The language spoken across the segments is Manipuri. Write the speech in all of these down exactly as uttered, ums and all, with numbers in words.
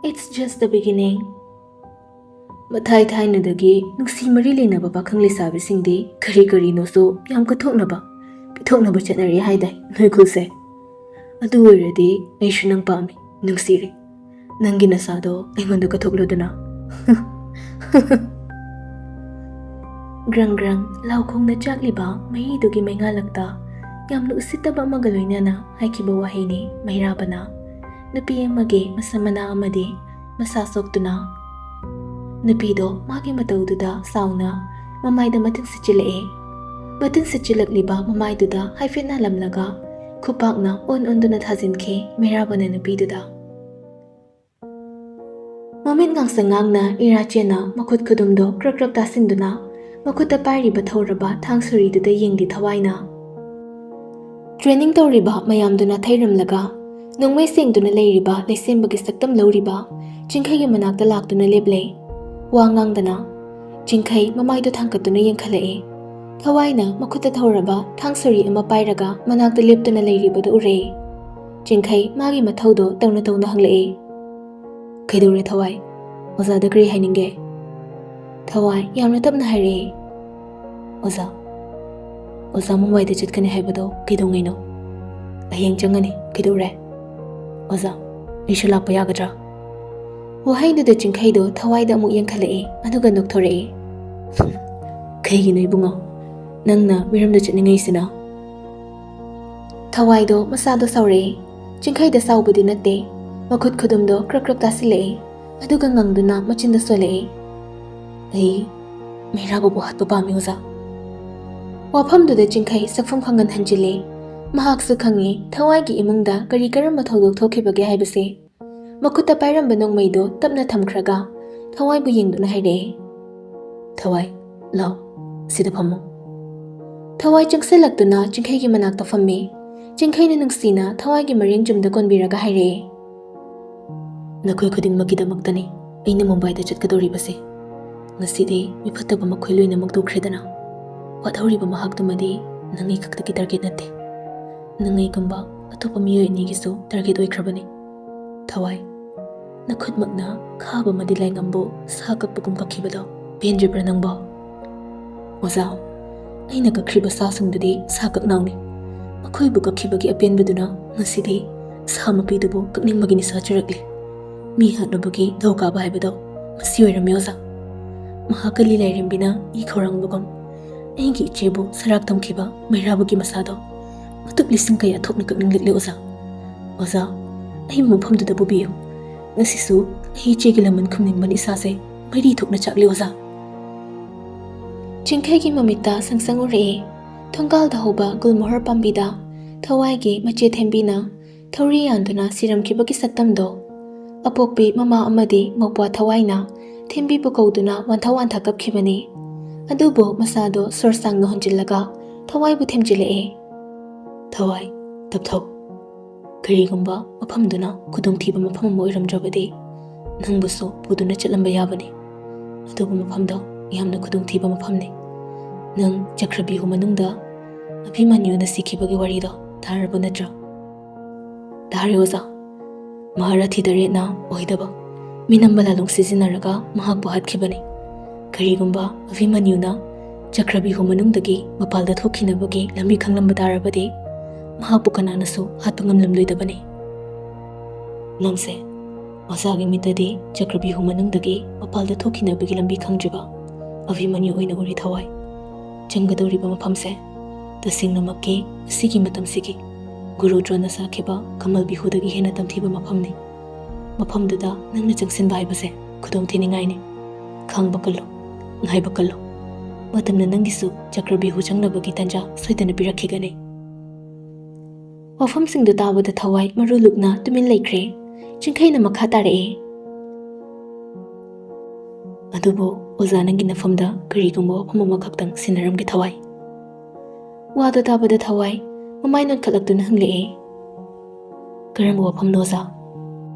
It's just the beginning. ꯃꯊꯥꯏ ꯊꯥꯏꯅꯗꯒꯤ ꯅꯨꯡꯁꯤ ꯃꯔꯤ ꯂꯩꯅꯕ ꯄꯥꯈꯪ ꯂꯩꯁꯥꯕꯤꯁꯤꯡꯗꯤ ꯀꯔꯤ ꯀꯔꯤꯅꯣꯁꯨ ꯌꯥꯝ ꯀꯠꯊꯣꯛꯅꯕ, ꯄꯤꯊꯣꯛꯅꯕ ꯆꯠꯅꯔꯤ ꯍꯥꯏꯗꯥꯏ ꯅꯣꯏ ꯈꯨꯜꯁꯦ? ꯑꯗꯨ ꯑꯣꯏꯔꯗꯤ ꯑꯩꯁꯨ ꯅꯪ ꯄꯥꯝꯃꯤ, ꯅꯨꯡꯁꯤꯔꯦ꯫ ꯅꯪꯒꯤ ꯅꯁꯥꯗꯣ ꯑꯩꯉꯣꯟꯗ ꯀꯠꯊꯣꯛꯂꯨꯗꯅ꯫ ꯒ꯭ꯔꯪ ꯒ꯭ꯔꯪ ꯂꯥꯎꯈꯣꯡꯅ ꯆꯥꯛꯂꯤꯕ ꯃꯩꯗꯨꯒꯤ ꯃꯩꯉꯥꯜꯂꯛꯇ ꯌꯥꯝꯅ ꯎꯁꯤꯠꯇꯕ ꯑꯃꯒ ꯂꯣꯏꯅꯅ ꯍꯥꯏꯈꯤꯕ ꯋꯥꯍꯩꯅꯤ ꯃꯩꯔꯥꯕꯅ꯫ ꯅꯨꯄꯤ ꯑꯃꯒꯤ ꯃꯁꯝ ꯃꯅꯥ ꯑꯃꯗꯤ ꯃꯁꯥ ꯁꯣꯛꯇꯨꯅ꯫ ꯅꯨꯄꯤꯗꯣ ꯃꯥꯒꯤ ꯃꯇꯧꯗꯨꯗ ꯁꯥꯎꯅ ꯃꯃꯥꯏꯗ ꯃꯇꯤꯟ ꯁꯤꯠꯆꯤꯜꯂꯛꯑꯦ꯫ ꯃꯇꯤꯟ ꯁꯤꯠꯆꯤꯜꯂꯛꯂꯤꯕ ꯃꯃꯥꯏꯗꯨꯗ ꯍꯥꯏꯐꯦꯠ ꯅꯥꯜꯂꯝꯂꯒ ꯈꯨꯄꯥꯛꯅ ꯑꯣꯟ ꯑꯣꯟꯗꯨꯅ ꯊꯥꯖꯤꯟꯈꯤ ꯃꯩꯔꯥꯕꯅ ꯅꯨꯄꯤꯗꯨꯗ꯫ ꯃꯃꯤꯠ ꯉꯥꯡꯁꯪ ꯉꯥꯡꯅ ꯏꯔꯥ ꯆꯦꯟꯅ ꯃꯈꯨꯠ ꯈꯨꯗꯨꯝꯗꯣ ꯀ꯭ꯔꯛ ꯀ꯭ꯔꯛ ꯇꯥꯁꯤꯟꯗꯨꯅ ꯃꯈꯨꯠꯇ ꯄꯥꯏꯔꯤꯕ ꯊꯧꯔꯕ ꯊꯥꯡ ꯁꯣꯔꯤꯗꯨꯗ ꯌꯦꯡꯂꯤ ꯊꯋꯥꯏꯅ꯫ ꯇ꯭ꯔꯦꯅꯤꯡ ꯇꯧꯔꯤꯕ ꯃꯌꯥꯝꯗꯨꯅ ꯊꯩꯔꯝꯂꯒ ꯅꯣꯡꯃꯩ ꯁꯦꯡꯗꯨꯅ ꯂꯩꯔꯤꯕ ꯂꯩꯁꯦꯝꯕꯒꯤ ꯁꯛꯇꯝ ꯂꯧꯔꯤꯕ ꯆꯤꯡꯈꯩꯒꯤ ꯃꯅꯥꯛꯇ ꯂꯥꯛꯇꯨꯅ ꯂꯦꯞꯂꯦ꯫ ꯋꯥ ꯉꯥꯡꯗꯅ ꯆꯤꯡꯈꯩ ꯃꯃꯥꯏꯗꯨ ꯊꯥꯡꯒꯠꯇꯨꯅ ꯌꯦꯡꯈꯠꯂꯛꯏ꯫ ꯊꯋꯥꯏꯅ ꯃꯈꯨꯠꯇ ꯊꯧꯔꯕ ꯊꯥꯡ ꯁꯣꯔꯤ ꯑꯃ ꯄꯥꯏꯔꯒ ꯃꯅꯥꯛꯇ ꯂꯦꯞꯇꯨꯅ ꯂꯩꯔꯤꯕꯗꯨ ꯎꯔꯦ꯫ ꯆꯤꯡꯈꯩ ꯃꯥꯒꯤ ꯃꯊꯧꯗꯣ ꯇꯧꯅ ꯇꯧꯅ ꯍꯪꯂꯛꯏ꯫ "ꯀꯩꯗꯧꯔꯦ ꯊꯋꯥꯏ? ꯑꯣꯖꯥꯗ ꯀꯔꯤ ꯍꯥꯏꯅꯤꯡꯒꯦ?" ꯊꯋꯥꯏ ꯌꯥꯝꯅ ꯇꯞꯅ ꯍꯥꯏꯔꯛꯏ꯫ "ꯑꯣꯖꯥ, ꯑꯣꯖꯥ ꯃꯨꯝꯕꯥꯏꯗ ꯆꯠꯀꯅꯤ ꯍꯥꯏꯕꯗꯣ ꯀꯩꯗꯧꯉꯩꯅꯣ?" "ꯍꯌꯦꯡ ꯆꯪꯒꯅꯤ꯫ ꯀꯩꯗꯧꯔꯦ?" "ꯑꯣꯖꯥ, ꯑꯩꯁꯨ ꯂꯥꯛꯄ ꯌꯥꯒꯗ꯭ꯔꯥ?" ꯋꯥꯍꯩꯗꯨꯗ ꯆꯤꯡꯈꯩꯗꯣ ꯊꯋꯥꯏꯗ ꯑꯃꯨꯛ ꯌꯦꯡꯈꯠꯂꯛꯏ, ꯑꯗꯨꯒ ꯅꯣꯛꯊꯣꯔꯛꯏ꯫ "ꯀꯩꯒꯤꯅꯣ ꯏꯕꯨꯡꯉꯣ, ꯅꯪꯅ ꯃꯤꯔꯝꯗ ꯆꯠꯅꯤꯡꯉꯛꯏꯁꯤꯅ?" ꯊꯋꯥꯏꯗꯣ ꯃꯁꯥꯗꯣ ꯁꯥꯎꯔꯛꯏ꯫ ꯆꯤꯡꯈꯩꯗ ꯁꯥꯎꯕꯗꯤ ꯅꯠꯇꯦ, ꯃꯈꯨꯠ ꯈꯨꯗꯨꯝꯗꯣ ꯀ꯭ꯔꯛ ꯀ꯭ꯔꯛ ꯇꯥꯁꯤꯜꯂꯛꯏ, ꯑꯗꯨꯒ ꯉꯪꯗꯨꯅ ꯃꯆꯤꯟꯗ ꯁꯣꯜꯂꯛꯏ꯫ "ꯑꯩ ꯃꯩꯔꯥꯕꯕꯨ ꯍꯥꯠꯄ ꯄꯥꯝꯃꯤ ꯑꯣꯖꯥ꯫" ꯋꯥꯐꯝꯗꯨꯗ ꯆꯤꯡꯈꯩ ꯁꯛꯐꯝ ꯈꯪꯍꯟ ꯍꯟꯖꯤꯜꯂꯤ꯫ ꯃꯍꯥꯛꯁꯨ ꯈꯪꯉꯤ ꯊꯋꯥꯏꯒꯤ ꯏꯃꯨꯡꯗ ꯀꯔꯤ ꯀꯔꯝꯕ ꯊꯧꯗꯣꯛ ꯊꯣꯛꯈꯤꯕꯒꯦ ꯍꯥꯏꯕꯁꯦ꯫ ꯃꯈꯨꯠꯇ ꯄꯥꯏꯔꯝꯕ ꯅꯣꯡꯃꯩꯗꯣ ꯇꯞꯅ ꯊꯝꯈ꯭ꯔꯒ ꯊꯋꯥꯏꯕꯨ ꯌꯦꯡꯗꯨꯅ ꯍꯥꯏꯔꯛꯑꯦ꯫ "ꯊꯋꯥꯏ, ꯂꯥꯎ, ꯁꯤꯗ ꯐꯝꯃꯨ꯫" ꯊꯋꯥꯏ ꯆꯪꯁꯤꯜꯂꯛꯇꯨꯅ ꯆꯤꯡꯈꯩꯒꯤ ꯃꯅꯥꯛꯇ ꯐꯝꯃꯤ꯫ ꯆꯤꯡꯈꯩꯅ ꯅꯨꯡꯁꯤꯅ ꯊꯋꯥꯏꯒꯤ ꯃꯔꯦꯡ ꯆꯨꯝꯗ ꯀꯣꯟꯕꯤꯔꯒ ꯍꯥꯏꯔꯛꯑꯦ꯫ "ꯅꯈꯣꯏ ꯈꯨꯗꯤꯡꯃꯛꯀꯤꯗꯃꯛꯇꯅꯤ ꯑꯩꯅ ꯃꯨꯝꯕꯥꯏꯗ ꯆꯠꯀꯗꯧꯔꯤꯕꯁꯦ꯫ ꯉꯁꯤꯗꯤ ꯃꯤ ꯐꯠꯇꯕ ꯃꯈꯣꯏ ꯂꯣꯏꯅꯃꯛ ꯇꯣꯛꯈ꯭ꯔꯦꯗꯅ꯫ ꯋꯥꯠꯍꯧꯔꯤꯕ ꯃꯍꯥꯛꯇꯨꯃꯗꯤ ꯅꯪ ꯑꯩ ꯈꯛꯇꯒꯤ ꯇꯥꯔꯒꯦꯠ ꯅꯠꯇꯦ꯫ ꯅꯪ ꯑꯩꯒꯨꯝꯕ ꯑꯇꯣꯞꯄ ꯃꯤꯑꯣꯏ ꯑꯅꯤꯒꯤꯁꯨ ꯇꯥꯔꯒꯦꯠ ꯑꯣꯏꯈ꯭ꯔꯕꯅꯤ꯫ ꯊꯋꯥꯏ, ꯅꯈꯨꯠꯃꯛꯅ ꯈꯥꯕ ꯑꯃꯗꯤ ꯂꯥꯏꯉꯝꯕꯨ ꯁꯥ ꯀꯛꯄꯒꯨꯝ ꯀꯛꯈꯤꯕꯗꯣ ꯄꯦꯟꯗ꯭ꯔꯤꯕ꯭ꯔꯥ ꯅꯪꯕꯣ? ꯑꯣꯖꯥ, ꯑꯩꯅ ꯀꯛꯈ꯭ꯔꯤꯕ ꯁꯥꯁꯤꯡꯗꯨꯗꯤ ꯁꯥ ꯀꯛꯅꯥꯎꯅꯤ꯫ ꯃꯈꯣꯏꯕꯨ ꯀꯛꯈꯤꯕꯒꯤ ꯑꯄꯦꯟꯕꯗꯨꯅ ꯉꯁꯤꯗꯤ ꯁꯥ ꯃꯄꯤꯗꯨꯕꯨ ꯀꯛꯅꯤꯡꯕꯒꯤ ꯅꯤꯁꯥ ꯆꯨꯔꯛꯂꯤ꯫ ꯃꯤ ꯍꯥꯠꯂꯨꯕꯒꯤ ꯙꯧ ꯀꯥꯕ ꯍꯥꯏꯕꯗꯣ ꯃꯁꯤ ꯑꯣꯏꯔꯝꯃꯤ ꯑꯣꯖꯥ꯫ ꯃꯍꯥꯛꯀꯂꯤ ꯂꯥꯏꯔꯦꯝꯕꯤꯅ ꯏ ꯈꯧꯔꯥꯡꯕꯒꯨꯝ ꯑꯩꯒꯤ ꯏꯆꯦꯕꯨ ꯁꯔꯥꯛ ꯇꯝꯈꯤꯕ ꯃꯩꯔꯥꯕꯒꯤ ꯃꯁꯥꯗꯣ ꯃꯇꯨꯞ ꯂꯤꯁꯤꯡ ꯀꯌꯥ ꯊꯣꯛꯅ ꯀꯛꯅꯤꯡꯂꯛꯂꯤ ꯑꯣꯖꯥ꯫ ꯑꯣꯖꯥ, ꯑꯩꯕꯨ ꯃꯐꯝꯗꯨꯗ ꯄꯨꯕꯤꯌꯨ꯫ ꯉꯁꯤꯁꯨ ꯑꯩ ꯏꯆꯦꯒꯤ ꯂꯃꯟ ꯈꯨꯝꯅꯤꯡꯕꯅ ꯏꯁꯥꯁꯦ ꯃꯩꯔꯤ ꯊꯣꯛꯅ ꯆꯥꯛꯂꯤ ꯑꯣꯖꯥ꯫ ꯆꯤꯡꯈꯩꯒꯤ ꯃꯃꯤꯠꯇ ꯁꯪꯁꯪ ꯎꯔꯛꯑꯦ꯫ ꯊꯣꯡꯒꯥꯜꯗ ꯍꯧꯕ ꯒꯨꯜꯃꯣꯍꯔ ꯄꯥꯝꯕꯤꯗ ꯊꯋꯥꯏꯒꯤ ꯃꯆꯦ ꯊꯦꯝꯕꯤꯅ ꯊꯧꯔꯤ ꯌꯥꯟꯗꯨꯅ ꯁꯤꯔꯝꯈꯤꯕꯒꯤ ꯁꯛꯇꯝꯗꯣ ꯑꯄꯣꯛꯄꯤ ꯃꯃꯥ ꯑꯃꯗꯤ ꯃꯧꯄ꯭ꯋꯥ ꯊꯋꯥꯏꯅ ꯊꯦꯝꯕꯤꯕꯨ ꯀꯧꯗꯨꯅ ꯋꯥꯟꯊ ꯋꯥꯟꯊ ꯀꯞꯈꯤꯕꯅꯤ꯫ ꯑꯗꯨꯕꯨ ꯃꯁꯥꯗꯣ ꯁꯣꯔ ꯁꯥꯡꯅ ꯍꯣꯟꯖꯤꯜꯂꯒ ꯊꯋꯥꯏꯕꯨ ꯊꯦꯝꯖꯤꯜꯂꯛꯑꯦ꯫ ꯊꯋꯥꯏ, ꯇꯞꯊꯧ꯫ ꯀꯔꯤꯒꯨꯝꯕ ꯃꯐꯝꯗꯨꯅ ꯈꯨꯗꯣꯡꯊꯤꯕ ꯃꯐꯝ ꯑꯃ ꯑꯣꯏꯔꯝꯗ꯭ꯔꯕꯗꯤ ꯅꯪꯕꯨꯁꯨ ꯄꯨꯗꯨꯅ ꯆꯠꯂꯝꯕ ꯌꯥꯕꯅꯤ꯫ ꯑꯗꯨꯕꯨ ꯃꯐꯝꯗꯣ ꯌꯥꯝꯅ ꯈꯨꯗꯣꯡꯊꯤꯕ ꯃꯐꯝꯅꯤ꯫ ꯅꯪ ꯆꯀ꯭ꯔꯕꯤꯍꯨ ꯃꯅꯨꯡꯗ ꯑꯚꯤꯃꯟꯌꯨꯅ ꯁꯤꯈꯤꯕꯒꯤ ꯋꯥꯔꯤꯗꯣ ꯇꯥꯔꯕ ꯅꯠꯇ꯭ꯔꯥ? ꯇꯥꯔꯦ ꯑꯣꯖꯥ꯫ ꯃꯍꯥꯔꯊꯤ ꯇꯔꯦꯠꯅ ꯑꯣꯏꯗꯕ ꯃꯤꯅꯝꯕ ꯂꯥꯂꯣꯡ ꯁꯤꯖꯤꯟꯅꯔꯒ ꯃꯍꯥꯛꯄꯨ ꯍꯥꯠꯈꯤꯕꯅꯤ꯫ ꯀꯔꯤꯒꯨꯝꯕ ꯑꯚꯤꯃꯟꯌꯨꯅ ꯆꯀ꯭ꯔꯕꯤꯍꯨ ꯃꯅꯨꯡꯗꯒꯤ ꯃꯄꯥꯜꯗ ꯊꯣꯛꯈꯤꯅꯕꯒꯤ ꯂꯝꯕꯤ ꯈꯪꯂꯝꯕ ꯇꯥꯔꯕꯗꯤ ꯃꯍꯥꯛꯄꯨ ꯀꯅꯥꯅꯁꯨ ꯍꯥꯠꯄ ꯉꯝꯂꯝꯂꯣꯏꯗꯕꯅꯤ꯫ ꯅꯪꯁꯦ ꯑꯣꯖꯥꯒꯤ ꯃꯤꯠꯇꯗꯤ ꯆꯀ꯭ꯔꯕꯤꯍꯨ ꯃꯅꯨꯡꯗꯒꯤ ꯃꯄꯥꯜꯗ ꯊꯣꯛꯈꯤꯅꯕꯒꯤ ꯂꯝꯕꯤ ꯈꯪꯗ꯭ꯔꯤꯕ ꯑꯚꯤꯃꯟꯌꯨ ꯑꯣꯏꯅ ꯎꯔꯤ ꯊꯋꯥꯏ꯫ ꯆꯪꯒꯗꯧꯔꯤꯕ ꯃꯐꯝꯁꯦ ꯇꯁꯦꯡꯅꯃꯛꯀꯤ ꯉꯁꯤꯒꯤ ꯃꯇꯝꯁꯤꯒꯤ ꯒꯨꯔꯨ ꯗ꯭ꯔꯣꯅ ꯁꯥꯈꯤꯕ ꯀꯃꯜ ꯕꯤꯍꯨꯗꯒꯤ ꯍꯦꯟꯅ ꯇꯝꯊꯤꯕ ꯃꯐꯝꯅꯤ꯫ ꯃꯐꯝꯗꯨꯗ ꯅꯪꯅ ꯆꯪꯁꯤꯟꯕ ꯍꯥꯏꯕꯁꯦ ꯈꯨꯗꯣꯡꯊꯤꯅꯤꯡꯉꯥꯏꯅꯤ꯫ ꯈꯥꯡꯕ ꯀꯜꯂꯨ, ꯉꯥꯏꯕ ꯀꯜꯂꯨ꯫ ꯃꯇꯝꯅ ꯅꯪꯒꯤꯁꯨ ꯆꯀ꯭ꯔꯕꯤꯍꯨ ꯆꯪꯅꯕꯒꯤ ꯇꯥꯟꯖꯥ ꯁꯣꯏꯗꯅ ꯄꯤꯔꯛꯈꯤꯒꯅꯤ꯫ ꯋꯥꯐꯝꯁꯤꯡꯗꯨ ꯇꯥꯕꯗ ꯊꯋꯥꯏ ꯃꯔꯨ ꯂꯨꯛꯅ ꯇꯨꯃꯤꯟ ꯂꯩꯈ꯭ꯔꯦ꯫ ꯆꯤꯡꯈꯩꯅ ꯃꯈꯥ ꯇꯥꯔꯛꯑꯦ꯫ ꯑꯗꯨꯕꯨ ꯑꯣꯖꯥ, ꯅꯪꯒꯤ ꯅꯐꯝꯗ ꯀꯔꯤꯒꯨꯝꯕ ꯋꯥꯐꯝ ꯑꯃꯈꯛꯇꯪ ꯁꯤꯟꯅꯔꯝꯒꯦ ꯊꯋꯥꯏ꯫ ꯋꯥꯗꯣ ꯇꯥꯕꯗ ꯊꯋꯥꯏ ꯃꯃꯥꯏ ꯅꯣꯟꯈꯠꯂꯛꯇꯨꯅ ꯍꯪꯂꯛꯑꯦ꯫ ꯀꯔꯝꯕ ꯋꯥꯐꯝꯅꯣ ꯑꯣꯖꯥ?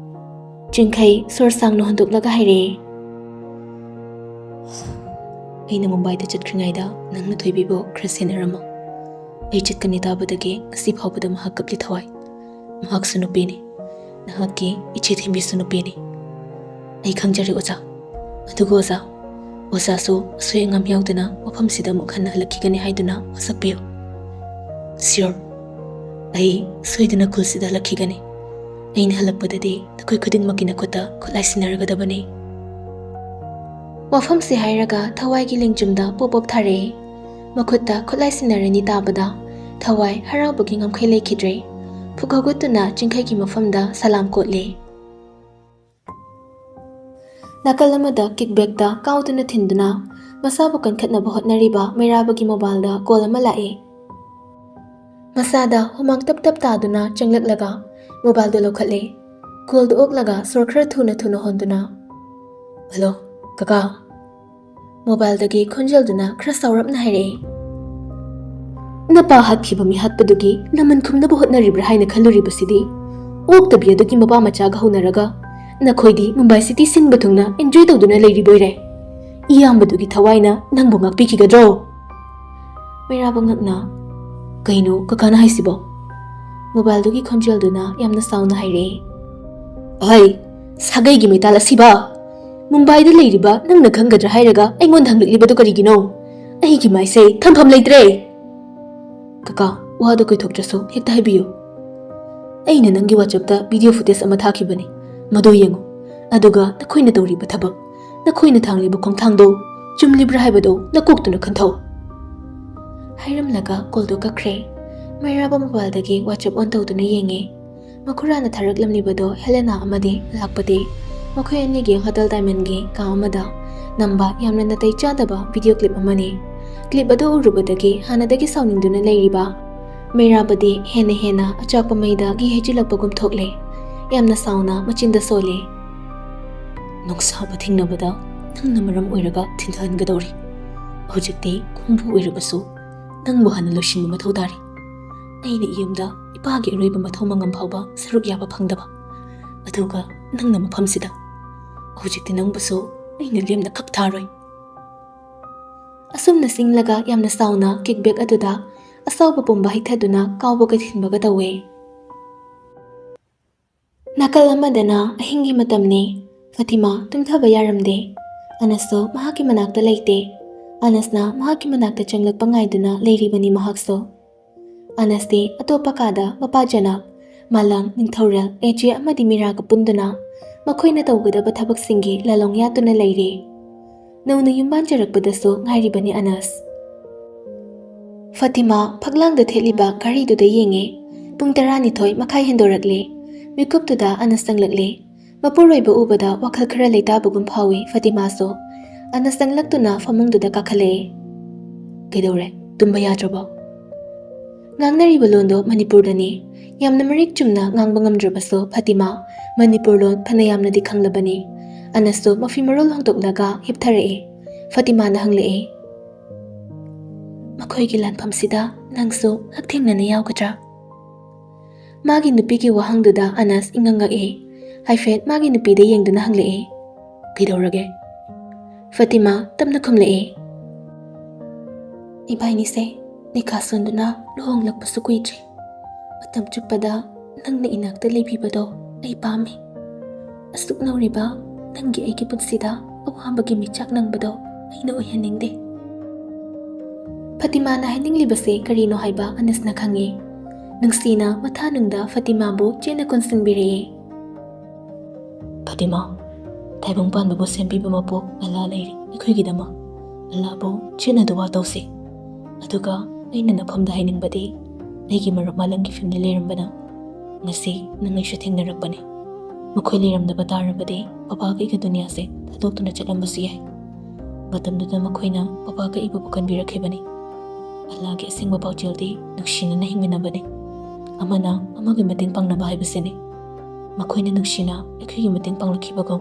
ꯆꯤꯡꯈꯩ ꯁꯣꯔ ꯁꯥꯡꯅ ꯍꯣꯟꯗꯣꯛꯂꯒ ꯍꯥꯏꯔꯛꯑꯦ꯫ ꯑꯩꯅ ꯃꯨꯝꯕꯥꯏꯗ ꯆꯠꯈ꯭ꯔꯤꯉꯩꯗ ꯅꯪꯅ ꯊꯣꯏꯕꯤꯕꯨ ꯈꯔ ꯁꯦꯟꯅꯔꯝꯃꯣ꯫ ꯑꯩ ꯆꯠꯀꯅꯤ ꯇꯥꯕꯗꯒꯤ ꯉꯁꯤ ꯐꯥꯎꯕꯗ ꯃꯍꯥꯛ ꯀꯞꯂꯤ ꯊꯋꯥꯏ꯫ ꯃꯍꯥꯛꯁꯨ ꯅꯨꯄꯤꯅꯤ꯫ ꯅꯍꯥꯛꯀꯤ ꯏꯆꯦ ꯊꯦꯝꯕꯤꯁꯨ ꯅꯨꯄꯤꯅꯤ꯫ "ꯑꯩ ꯈꯪꯖꯔꯦ ꯑꯣꯖꯥ꯫ ꯑꯗꯨꯒ ꯑꯣꯖꯥ, ꯑꯣꯖꯥꯁꯨ ꯑꯁꯣꯏ ꯑꯉꯥꯝ ꯌꯥꯎꯗꯅ ꯃꯐꯝꯁꯤꯗ ꯑꯃꯨꯛ ꯍꯟꯅ ꯍꯜꯂꯛꯈꯤꯒꯅꯤ ꯍꯥꯏꯗꯨꯅ ꯋꯥꯁꯛꯄꯤꯌꯨ꯫" "Sure, ꯑꯩ ꯁꯣꯏꯗꯅ ꯈꯨꯜꯁꯤꯗ ꯍꯜꯂꯛꯈꯤꯒꯅꯤ꯫ ꯑꯩꯅ ꯍꯜꯂꯛꯄꯗꯗꯤ ꯅꯈꯣꯏ ꯈꯨꯗꯤꯡꯃꯛꯀꯤ ꯅꯈꯨꯠꯇ ꯈꯨꯠꯂꯥꯏ ꯁꯤꯟꯅꯔꯒꯗꯕꯅꯤ꯫" ꯋꯥꯐꯝꯁꯤ ꯍꯥꯏꯔꯒ ꯊꯋꯥꯏꯒꯤ ꯂꯦꯡꯖꯨꯝꯗ ꯄꯣꯞ ꯄꯣꯞ ꯊꯥꯔꯛꯏ꯫ ꯃꯈꯨꯠꯇ ꯈꯨꯠꯂꯥꯏ ꯁꯤꯟꯅꯔꯅꯤ ꯇꯥꯕꯗ ꯊꯋꯥꯏ ꯍꯔꯥꯎꯕꯒꯤ ꯉꯝꯈꯩ ꯂꯩꯈꯤꯗ꯭ꯔꯦ꯫ ꯐꯨꯛ ꯍꯧꯒꯠꯇꯨꯅ ꯆꯤꯡꯈꯩꯒꯤ ꯃꯐꯝꯗ ꯁꯂꯥꯝ ꯀꯣꯠꯂꯦ꯫ ꯅꯥꯀꯜ ꯑꯃꯗ ꯀꯤꯛꯕꯦꯛꯇ ꯀꯥꯎꯗꯨꯅ ꯊꯤꯟꯗꯨꯅ ꯃꯁꯥꯕꯨ ꯀꯟꯈꯠꯅꯕ ꯍꯣꯠꯅꯔꯤꯕ ꯃꯩꯔꯥꯕꯒꯤ ꯃꯣꯕꯥꯏꯜꯗ ꯀꯣꯜ ꯑꯃ ꯂꯥꯛꯏ꯫ ꯃꯁꯥꯗ ꯍꯨꯃꯥꯡ ꯇꯞ ꯇꯞ ꯇꯥꯗꯨꯅ ꯆꯪꯂꯛꯂꯒ ꯃꯣꯕꯥꯏꯜꯗꯨ ꯂꯧꯈꯠꯂꯦ꯫ ꯀꯣꯜꯗꯨ ꯑꯣꯛꯂꯒ ꯁꯣꯔ ꯈꯔ ꯊꯨꯅ ꯊꯨꯅ ꯍꯣꯟꯗꯨꯅ, "ꯍꯜꯂꯣ, ꯀꯀꯥ꯫" ꯃꯣꯕꯥꯏꯜꯗꯒꯤ ꯈꯣꯟꯖꯦꯜꯗꯨꯅ ꯈꯔ ꯁꯥꯎꯔꯞꯅ ꯍꯥꯏꯔꯛꯏ꯫ "ꯅꯄꯥ ꯍꯥꯠꯈꯤꯕ ꯃꯤꯍꯥꯠꯄꯗꯨꯒꯤ ꯂꯃꯟ ꯈꯨꯝꯅꯕ ꯍꯣꯠꯅꯔꯤꯕ꯭ꯔꯥ ꯍꯥꯏꯅ ꯈꯜꯂꯨꯔꯤꯕꯁꯤꯗꯤ, ꯑꯣꯛꯇꯕꯤ ꯑꯗꯨꯒꯤ ꯃꯄꯥ ꯃꯆꯥꯒ ꯍꯧꯅꯔꯒ ꯅꯈꯣꯏꯗꯤ ꯃꯨꯝꯕꯥꯏ ꯁꯤꯇꯤ ꯁꯤꯟꯕ ꯊꯨꯡꯅ ꯑꯦꯟꯖꯣꯏ ꯇꯧꯗꯨꯅ ꯂꯩꯔꯤꯕꯣꯏꯔꯦ꯫ ꯏꯌꯥꯝꯕꯗꯨꯒꯤ ꯊꯋꯥꯏꯅ ꯅꯪꯕꯨ ꯉꯥꯛꯄꯤꯈꯤꯒꯗ꯭ꯔꯣ?" ꯃꯩꯔꯥꯕ ꯉꯛꯅ, "ꯀꯩꯅꯣ ꯀꯀꯥꯅ ꯍꯥꯏꯁꯤꯕꯣ?" ꯃꯣꯕꯥꯏꯜꯗꯨꯒꯤ ꯈꯣꯟꯖꯦꯜꯗꯨꯅ ꯌꯥꯝꯅ ꯁꯥꯎꯅ ꯍꯥꯏꯔꯛꯏ꯫ "ꯑꯍꯩ, ꯁꯥꯒꯩꯒꯤ ꯃꯩꯇꯥꯜ ꯑꯁꯤꯕ! ꯃꯨꯝꯕꯥꯏꯗ ꯂꯩꯔꯤꯕ ꯅꯪꯅ ꯈꯪꯒꯗ꯭ꯔꯥ ꯍꯥꯏꯔꯒ ꯑꯩꯉꯣꯟꯗ ꯍꯪꯂꯛꯂꯤꯕꯗꯨ ꯀꯔꯤꯒꯤꯅꯣ? ꯑꯩꯒꯤ ꯃꯥꯏꯁꯦ ꯊꯝꯐꯝ ꯂꯩꯇ꯭ꯔꯦ!" "ꯀꯀꯥ, ꯋꯥꯗꯣ ꯀꯣꯏꯊꯣꯛꯇ꯭ꯔꯁꯨ ꯍꯦꯛꯇ ꯍꯥꯏꯕꯤꯌꯨ꯫ ꯑꯩꯅ ꯅꯪꯒꯤ WhatsApp-ꯇ video footage ꯑꯃ ꯊꯥꯈꯤꯕꯅꯤ, ꯃꯗꯨ ꯌꯦꯡꯉꯨ꯫ ꯑꯗꯨꯒ ꯅꯈꯣꯏꯅ ꯇꯧꯔꯤꯕ ꯊꯕꯛ, ꯅꯈꯣꯏꯅ ꯊꯥꯡꯂꯤꯕ ꯈꯣꯡꯊꯥꯡꯗꯣ ꯆꯨꯝꯂꯤꯕ꯭ꯔꯥ ꯍꯥꯏꯕꯗꯣ ꯅꯀꯣꯛꯇꯨꯅ ꯈꯟꯊꯧ꯫" ꯍꯥꯏꯔꯝꯂꯒ ꯀꯣꯜꯗꯨ ꯀꯛꯈ꯭ꯔꯦ꯫ ꯃꯩꯔꯥꯕ ꯃꯣꯕꯥꯏꯜꯗꯒꯤ WhatsApp on ꯇꯧꯗꯨꯅ ꯌꯦꯡꯉꯦ꯫ ꯃꯈꯨꯔꯥꯅ ꯊꯥꯔꯛꯂꯝꯂꯤꯕꯗꯣ ꯍꯦꯂꯦꯅꯥ ꯑꯃꯗꯤ ꯂꯥꯛꯄꯗꯤ ꯃꯈꯣꯏ ꯑꯅꯤꯒꯤ ꯍꯣꯇꯦꯜ ꯗꯥꯏꯃꯟꯒꯤ ꯀꯥ ꯑꯃꯗ ꯅꯝꯕ ꯌꯥꯝꯅ ꯅꯥꯇꯩ ꯆꯥꯗꯕ video clip ꯑꯃꯅꯤ꯫ Clip ꯑꯗꯨ ꯎꯔꯨꯕꯗꯒꯤ ꯍꯥꯟꯅꯗꯒꯤ ꯁꯥꯎꯅꯤꯡꯗꯨꯅ ꯂꯩꯔꯤꯕ ꯃꯩꯔꯥꯕꯗꯤ ꯍꯦꯟꯅ ꯍꯦꯟꯅ ꯑꯆꯥꯛꯄ ꯃꯩꯗ ꯘꯤ ꯍꯩꯖꯤꯜꯂꯛꯄꯒꯨꯝ ꯊꯣꯛꯂꯦ꯫ ꯌꯥꯝꯅ ꯁꯥꯎꯅ ꯃꯆꯤꯟꯗ ꯁꯣꯜꯂꯦ꯫ "ꯅꯨꯡꯁꯥꯕ ꯊꯦꯡꯅꯕꯗ ꯅꯪꯅ ꯃꯔꯝ ꯑꯣꯏꯔꯒ ꯊꯤꯟꯊꯍꯟꯒꯗꯧꯔꯤ꯫ ꯍꯧꯖꯤꯛꯇꯤ ꯈꯣꯡꯕꯨ ꯑꯣꯏꯔꯕꯁꯨ ꯅꯪꯕꯨ ꯍꯥꯟꯅ ꯂꯣꯏꯁꯤꯟꯕ ꯃꯊꯧ ꯇꯥꯔꯤ꯫ ꯑꯩꯅ ꯌꯨꯝꯗ ꯏꯄꯥꯒꯤ ꯑꯔꯣꯏꯕ ꯃꯊꯧ ꯃꯉꯝ ꯐꯥꯎꯕ ꯁꯔꯨꯛ ꯌꯥꯕ ꯐꯪꯗꯕ, ꯑꯗꯨꯒ ꯅꯪꯅ ꯃꯐꯝꯁꯤꯗ꯫ ꯍꯧꯖꯤꯛꯇꯤ ꯅꯪꯕꯨꯁꯨ ꯑꯩꯅ ꯂꯦꯝꯅ ꯈꯛ ꯊꯥꯔꯣꯏ꯫" ꯑꯁꯨꯝꯅ ꯆꯤꯡꯂꯒ ꯌꯥꯝꯅ ꯁꯥꯎꯅ ꯀꯤꯛꯕꯦꯛ ꯑꯗꯨꯗ ꯑꯁꯥꯎꯕ ꯄꯨꯝꯕ ꯍꯩꯊꯗꯨꯅ ꯀꯥꯎꯕꯒ ꯊꯤꯟꯕꯒ ꯇꯧꯋꯦ꯫ ꯅꯥꯀꯜ ꯑꯃꯗꯅ ꯑꯍꯤꯡꯒꯤ ꯃꯇꯝꯅꯤ꯫ ꯐꯇꯤꯃꯥ ꯇꯨꯝꯊꯕ ꯌꯥꯔꯝꯗꯦ꯫ ꯑꯅꯁꯁꯨ ꯃꯍꯥꯛꯀꯤ ꯃꯅꯥꯛꯇ ꯂꯩꯇꯦ꯫ ꯑꯅꯁꯅ ꯃꯍꯥꯛꯀꯤ ꯃꯅꯥꯛꯇ ꯆꯪꯂꯛꯄ ꯉꯥꯏꯗꯨꯅ ꯂꯩꯔꯤꯕꯅꯤ ꯃꯍꯥꯛꯁꯨ꯫ ꯑꯅꯁꯇꯤ ꯑꯇꯣꯞꯄ ꯀꯥꯗ ꯃꯄꯥ ꯖꯅꯥꯕ, ꯃꯥꯂꯪ, ꯅꯤꯡꯊꯧꯔꯦꯜ, ꯑꯦꯖꯦ ꯑꯃꯗꯤ ꯃꯤꯔꯥꯒ ꯄꯨꯟꯗꯨꯅ ꯃꯈꯣꯏꯅ ꯇꯧꯒꯗꯕ ꯊꯕꯛꯁꯤꯡꯒꯤ ꯂꯥꯂꯣꯡ ꯌꯥꯠꯇꯨꯅ ꯂꯩꯔꯤ꯫ ꯅꯧꯅ ꯌꯨꯝ ꯄꯥꯟꯖꯔꯛꯄꯗꯁꯨ ꯉꯥꯏꯔꯤꯕꯅꯤ ꯑꯅꯁ꯫ ꯐꯇꯤꯃꯥ ꯐꯛꯂꯥꯡꯗ ꯊꯦꯠꯂꯤꯕ ꯘꯔꯤꯗꯨꯗ ꯌꯦꯡꯉꯦ꯫ ꯄꯨꯡ ꯇꯔꯥꯅꯤꯊꯣꯏ ꯃꯈꯥꯏ ꯍꯦꯟꯗꯣꯔꯛꯂꯦ꯫ ꯃꯤꯀꯨꯞꯇꯨꯗ ꯑꯅꯁ ꯆꯪꯂꯛꯂꯦ꯫ ꯃꯄꯨꯔꯣꯏꯕ ꯎꯕꯗ ꯋꯥꯈꯜ ꯈꯔ ꯂꯩꯇꯥꯕꯒꯨꯝ ꯐꯥꯎꯏ ꯐꯇꯤꯃꯥꯁꯨ꯫ ꯑꯅꯁ ꯆꯪꯂꯛꯇꯨꯅ ꯐꯃꯨꯡꯗꯨꯗ ꯀꯥꯈꯠꯂꯛꯑꯦ꯫ "ꯀꯩꯗꯧꯔꯦ? ꯇꯨꯝꯕ ꯌꯥꯗ꯭ꯔꯕꯣ?" ꯉꯥꯡꯅꯔꯤꯕ ꯂꯣꯟꯗꯣ ꯃꯅꯤꯄꯨꯔꯗꯅꯤ꯫ ꯌꯥꯝꯅ ꯃꯔꯤꯛ ꯆꯨꯝꯅ ꯉꯥꯡꯕ ꯉꯝꯗ꯭ꯔꯕꯁꯨ ꯐꯇꯤꯃꯥ ꯃꯅꯤꯄꯨꯔ ꯂꯣꯟ ꯐꯅ ꯌꯥꯝꯅꯗꯤ ꯈꯪꯂꯕꯅꯤ꯫ ꯑꯅꯁꯁꯨ ꯃꯐꯤ ꯃꯔꯣꯜ ꯍꯣꯡꯗꯣꯛꯂꯒ ꯍꯤꯞꯊꯔꯛꯑꯦ꯫ ꯐꯇꯤꯃꯥꯅ ꯍꯪꯂꯛꯑꯦ, "ꯃꯈꯣꯏꯒꯤ ꯂꯥꯟꯐꯝꯁꯤꯗ ꯅꯪꯁꯨ ꯍꯛꯊꯦꯡꯅꯅ ꯌꯥꯎꯒꯗ꯭ꯔꯥ?" ꯃꯥꯒꯤ ꯅꯨꯄꯤꯒꯤ ꯋꯥꯍꯪꯗꯨꯗ ꯑꯅꯁ ꯏꯉꯛ ꯉꯛꯑꯦ꯫ ꯍꯥꯏꯐꯦꯠ ꯃꯥꯒꯤ ꯅꯨꯄꯤꯗ ꯌꯦꯡꯗꯨꯅ ꯍꯪꯂꯛꯑꯦ, "ꯀꯩꯗꯧꯔꯒꯦ?" ꯐꯇꯤꯃꯥ ꯇꯞꯅ ꯈꯨꯝꯂꯛꯑꯦ, "ꯏꯕꯥꯏꯅꯤꯁꯦ ꯅꯤꯀꯥ ꯁꯣꯟꯗꯨꯅ ꯂꯨꯍꯣꯡꯂꯛꯄꯁꯨ ꯀꯨꯏꯗ꯭ꯔꯤ꯫ ꯃꯇꯝ ꯆꯨꯞꯄꯗ ꯅꯪꯅ ꯏꯅꯥꯛꯇ ꯂꯩꯕꯤꯕꯗꯣ ꯑꯩ ꯄꯥꯝꯃꯤ꯫ ꯑꯁꯨꯛ ꯅꯧꯔꯤꯕ ꯅꯪꯒꯤ ꯑꯩꯒꯤ ꯄꯨꯟꯁꯤꯗ ꯑꯋꯥꯕꯒꯤ ꯃꯤꯆꯥꯛ ꯅꯪꯕꯗꯣ ꯑꯩꯅ ꯑꯣꯏꯍꯟꯅꯤꯡꯗꯦ꯫" ꯐꯇꯤꯃꯥꯅ ꯍꯥꯏꯅꯤꯡꯂꯤꯕꯁꯦ ꯀꯔꯤꯅꯣ ꯍꯥꯏꯕ ꯑꯅꯁꯅ ꯈꯪꯉꯤ꯫ ꯅꯨꯡꯁꯤꯅ ꯃꯊꯥꯅꯨꯡꯗ ꯐꯇꯤꯃꯥꯕꯨ ꯆꯦꯠꯅ ꯀꯣꯟꯁꯤꯟꯕꯤꯔꯛꯏ꯫ "ꯐꯇꯤꯃꯥ, ꯇꯥꯏꯕꯪ ꯄꯥꯟꯕꯕꯨ ꯁꯦꯝꯕꯤꯕ ꯃꯄꯨ ꯑꯜꯂꯥ ꯂꯩꯔꯤ ꯑꯩꯈꯣꯏꯒꯤꯗꯃꯛ꯫ ꯑꯜꯂꯥꯕꯨ ꯆꯦꯠꯅ ꯗꯨꯋꯥ ꯇꯧꯁꯤ꯫ ꯑꯗꯨꯒ ꯑꯩꯅ ꯅꯐꯝꯗ ꯍꯥꯏꯅꯤꯡꯕꯗꯤ, ꯑꯩꯒꯤ ꯃꯔꯨꯞ ꯃꯥꯂꯪꯒꯤ family ꯂꯩꯔꯝꯕꯅ ꯉꯁꯤ ꯅꯪ ꯑꯩꯁꯨ ꯊꯦꯡꯅꯔꯛꯄꯅꯤ꯫ ꯃꯈꯣꯏ ꯂꯩꯔꯝꯗꯕ ꯇꯥꯔꯕꯗꯤ ꯄꯄꯥꯒ ꯑꯩꯒ ꯗꯨꯅꯤꯌꯥꯁꯦ ꯊꯥꯗꯣꯛꯇꯨꯅ ꯆꯠꯂꯝꯕꯁꯨ ꯌꯥꯏ꯫ ꯃꯇꯝꯗꯨꯗ ꯃꯈꯣꯏꯅ ꯄꯄꯥꯒ ꯑꯩꯕꯨ ꯄꯨꯀꯟꯕꯤꯔꯛꯈꯤꯕꯅꯤ꯫ ꯑꯜꯂꯥꯒꯤ ꯑꯁꯦꯡꯕ ꯄꯥꯎꯖꯦꯜꯗꯤ ꯅꯨꯡꯁꯤꯅꯅ ꯍꯤꯡꯃꯤꯟꯅꯕꯅꯤ꯫ ꯑꯃꯅ ꯑꯃꯒꯤ ꯃꯇꯦꯡ ꯄꯥꯡꯅꯕ ꯍꯥꯏꯕꯁꯤꯅꯤ꯫ ꯃꯈꯣꯏꯅ ꯅꯨꯡꯁꯤꯅ ꯑꯩꯈꯣꯏꯒꯤ ꯃꯇꯦꯡ ꯄꯥꯡꯂꯛꯈꯤꯕꯒꯨꯝ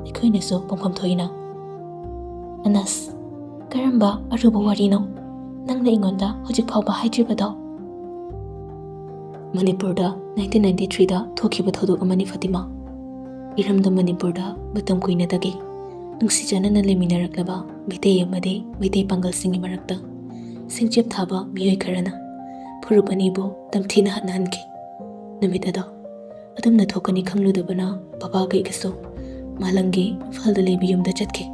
ꯑꯩꯈꯣꯏꯅꯁꯨ ꯄꯥꯡꯐꯝ ꯊꯣꯛꯏꯅ꯫" "ꯑꯅꯁ, ꯀꯔꯝꯕ ꯑꯔꯨꯕ ꯋꯥꯔꯤꯅꯣ ꯅꯪꯅ ꯑꯩꯉꯣꯟꯗ ꯍꯧꯖꯤꯛ ꯐꯥꯎꯕ ꯍꯥꯏꯗ꯭ꯔꯤꯕꯗꯣ?" "ꯃꯅꯤꯄꯨꯔꯗ nineteen ninety threeꯗ ꯊꯣꯛꯈꯤꯕ ꯊꯧꯗꯣꯛ ꯑꯃꯅꯤ ꯐꯇꯤꯃꯥ꯫ ꯏꯔꯝꯗꯝ ꯃꯅꯤꯄꯨꯔꯗ ꯃꯇꯝ ꯀꯨꯏꯅꯗꯒꯤ ꯅꯨꯡꯁꯤ ꯆꯥꯟꯅꯅ ꯂꯩꯃꯤꯟꯅꯔꯛꯂꯕ ꯃꯩꯇꯩ ꯑꯃꯗꯤ ꯃꯩꯇꯩ ꯄꯥꯡꯒꯜꯁꯤꯡꯒꯤ ꯃꯔꯛꯇ ꯁꯤꯡꯆꯞ ꯊꯥꯕ ꯃꯤꯑꯣꯏ ꯈꯔꯅ ꯐꯨꯔꯨꯞ ꯑꯅꯤꯕꯨ ꯇꯝꯊꯤꯅ ꯍꯥꯠꯅꯍꯟꯈꯤ꯫ ꯅꯨꯃꯤꯠ ꯑꯗꯣ ꯑꯗꯨꯝꯅ ꯊꯣꯛꯀꯅꯤ ꯈꯪꯂꯨꯗꯕꯅ ꯄꯄꯥꯒ ꯑꯩꯒꯁꯨ ꯃꯥꯂꯪꯒꯤ ꯏꯝꯐꯥꯜꯗ ꯂꯩꯕ ꯌꯨꯝꯗ ꯆꯠꯈꯤ꯫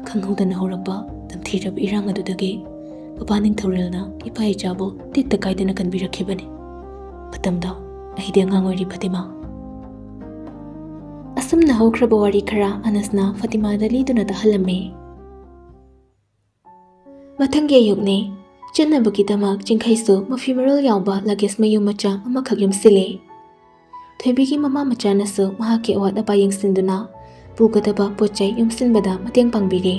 ꯈꯪꯍꯧꯗꯅ ꯍꯧꯔꯛꯄ ꯇꯝꯊꯤꯔꯕ ꯏꯔꯥꯡ ꯑꯗꯨꯗꯒꯤ ꯃꯄꯥ ꯅꯤꯡꯊꯧꯔꯦꯜꯅ ꯏꯄꯥ ꯏꯆꯥꯕꯨ ꯇꯤꯠꯇ ꯀꯥꯏꯗꯅ ꯀꯟꯕꯤꯔꯛꯈꯤꯕꯅꯤ꯫ ꯃꯇꯝꯗꯣ ꯑꯩꯗꯤ ꯑꯉꯥꯡ ꯑꯣꯏꯔꯤ ꯐꯥꯇꯤꯃꯥ꯫ ꯑꯁꯨꯝꯅ ꯍꯧꯈ꯭ꯔꯕ ꯋꯥꯔꯤ ꯈꯔ ꯑꯅꯁꯅ ꯐꯥꯇꯤꯃꯥꯗ ꯂꯤꯗꯨꯅ ꯇꯥꯍꯜꯂꯝꯃꯤ꯫ ꯃꯊꯪꯒꯤ ꯑꯌꯨꯛꯅꯤ꯫ ꯆꯠꯅꯕꯒꯤꯗꯃꯛ ꯆꯤꯡꯈꯩꯁꯨ ꯃꯐꯤ ꯃꯔꯣꯜ ꯌꯥꯎꯕ ꯂꯒꯦꯖ ꯃꯌꯨꯝ ꯃꯆꯥ ꯑꯃꯈꯛ ꯌꯣꯝꯁꯤꯜꯂꯦ꯫ ꯊꯣꯏꯕꯤꯒꯤ ꯃꯃꯥ ꯃꯆꯥꯅꯁꯨ ꯃꯍꯥꯛꯀꯤ ꯑꯋꯥꯠ ꯑꯄꯥ ꯌꯦꯡꯁꯤꯟꯗꯨꯅ ꯄꯨꯒꯗꯕ ꯄꯣꯠ ꯆꯩ ꯌꯣꯝꯁꯤꯟꯕꯗ ꯃꯇꯦꯡ ꯄꯥꯡꯕꯤꯔꯦ꯫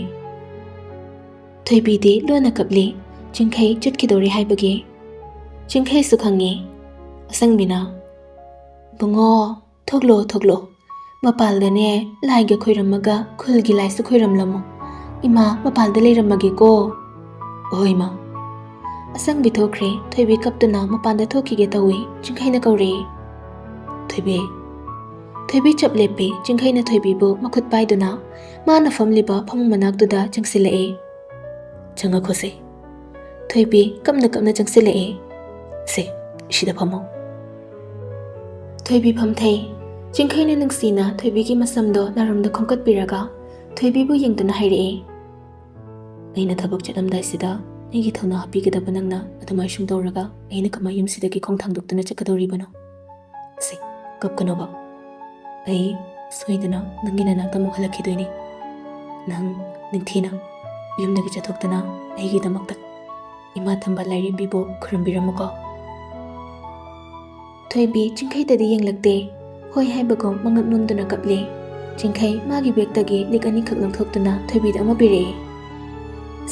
ꯊꯣꯏꯕꯤꯗꯤ ꯂꯣꯟꯅ ꯀꯞꯂꯤ, ꯆꯤꯡꯈꯩ ꯆꯠꯈꯤꯗꯧꯔꯦ ꯍꯥꯏꯕꯒꯤ꯫ ꯆꯤꯡꯈꯩꯁꯨ ꯈꯪꯉꯤ꯫ ꯑꯁꯪꯕꯤꯅ, "ꯕꯨꯡꯉꯣ, ꯊꯣꯛꯂꯣ, ꯊꯣꯛꯂꯣ꯫ ꯃꯄꯥꯜꯗꯅꯦ ꯂꯥꯏꯒ ꯈꯣꯏꯔꯝꯃꯒ ꯈꯨꯜꯒꯤ ꯂꯥꯏꯁꯨ ꯈꯣꯏꯔꯝꯂꯝꯃꯣ꯫ ꯏꯃꯥ ꯃꯄꯥꯜꯗ ꯂꯩꯔꯝꯃꯒꯦꯀꯣ꯫" "ꯍꯣꯏ, ꯃꯥ꯫" ꯑꯁꯪꯕꯤ ꯊꯣꯛꯈ꯭ꯔꯦ꯫ ꯊꯣꯏꯕꯤ ꯀꯞꯇꯨꯅ ꯃꯄꯥꯟꯗ ꯊꯣꯛꯈꯤꯒꯦ ꯇꯧꯏ꯫ ꯆꯤꯡꯈꯩꯅ ꯀꯧꯔꯛꯏ, "ꯊꯣꯏꯕꯤ꯫" ꯊꯣꯏꯕꯤ ꯆꯞ ꯂꯦꯞꯄꯤ꯫ ꯆꯤꯡꯈꯩꯅ ꯊꯣꯏꯕꯤꯕꯨ ꯃꯈꯨꯠ ꯄꯥꯏꯗꯨꯅ ꯃꯥꯅ ꯐꯝꯂꯤꯕ ꯐꯃꯨꯡ ꯃꯅꯥꯛꯇꯨꯗ ꯆꯪꯁꯤꯜꯂꯛꯏ꯫ "ꯆꯪꯉꯛꯈꯣꯁꯦ꯫" ꯊꯣꯏꯕꯤ ꯀꯞꯅ ꯀꯞꯅ ꯆꯪꯁꯤꯜꯂꯛꯏ꯫ "ꯁꯦ, ꯁꯤꯗ ꯐꯝꯃꯣ꯫" ꯊꯣꯏꯕꯤ ꯐꯝꯊꯩ꯫ ꯆꯤꯡꯈꯩꯅ ꯅꯨꯡꯁꯤꯅ ꯊꯣꯏꯕꯤꯒꯤ ꯃꯁꯝꯗꯣ ꯅꯥꯔꯨꯝꯗ ꯈꯣꯝꯀꯠꯄꯤꯔꯒ ꯊꯣꯏꯕꯤꯕꯨ ꯌꯦꯡꯗꯨꯅ ꯍꯥꯏꯔꯛꯏ, "ꯑꯩꯅ ꯊꯕꯛ ꯆꯠꯂꯝꯗꯥꯏꯁꯤꯗ ꯑꯩꯒꯤ ꯊꯧꯅꯥ ꯍꯥꯞꯄꯤꯒꯗꯕ ꯅꯪꯅ ꯑꯗꯨꯃꯥꯏ ꯁꯨꯝ ꯇꯧꯔꯒ ꯑꯩꯅ ꯀꯃꯥꯏ ꯌꯨꯝꯁꯤꯗꯒꯤ ꯈꯣꯡ ꯊꯥꯡꯗꯣꯛꯇꯨꯅ ꯆꯠꯀꯗꯧꯔꯤꯕꯅꯣ? ꯁꯦ, ꯀꯞꯀꯅꯣꯕ꯫ ꯑꯩ ꯁꯣꯏꯗꯅ ꯅꯪꯒꯤ ꯅꯅꯥꯛꯇ ꯑꯃꯨꯛ ꯍꯜꯂꯛꯈꯤꯗꯣꯏꯅꯤ꯫ ꯅꯪ ꯅꯤꯡꯊꯤꯅ ꯌꯨꯝꯗꯒꯤ ꯆꯠꯊꯣꯛꯇꯅ ꯑꯩꯒꯤꯗꯃꯛꯇ ꯏꯃꯥ ꯇꯝꯕ ꯂꯥꯏꯔꯦꯝꯕꯤꯕꯨ ꯈꯨꯔꯨꯝꯕꯤꯔꯝꯃꯨꯀꯣ꯫" ꯊꯣꯏꯕꯤ ꯆꯤꯡꯈꯩꯗꯗꯤ ꯌꯦꯡꯂꯛꯇꯦ꯫ ꯍꯣꯏ ꯍꯥꯏꯕꯒꯨꯝ ꯃꯉꯛ ꯅꯣꯝꯗꯨꯅ ꯀꯞꯂꯦ꯫ ꯆꯤꯡꯈꯩ ꯃꯥꯒꯤ ꯕꯦꯒꯇꯒꯤ ꯂꯤꯛ ꯑꯅꯤꯈꯛ ꯂꯧꯊꯣꯛꯇꯨꯅ ꯊꯣꯏꯕꯤꯗ ꯑꯃ ꯄꯤꯔꯛꯑꯦ꯫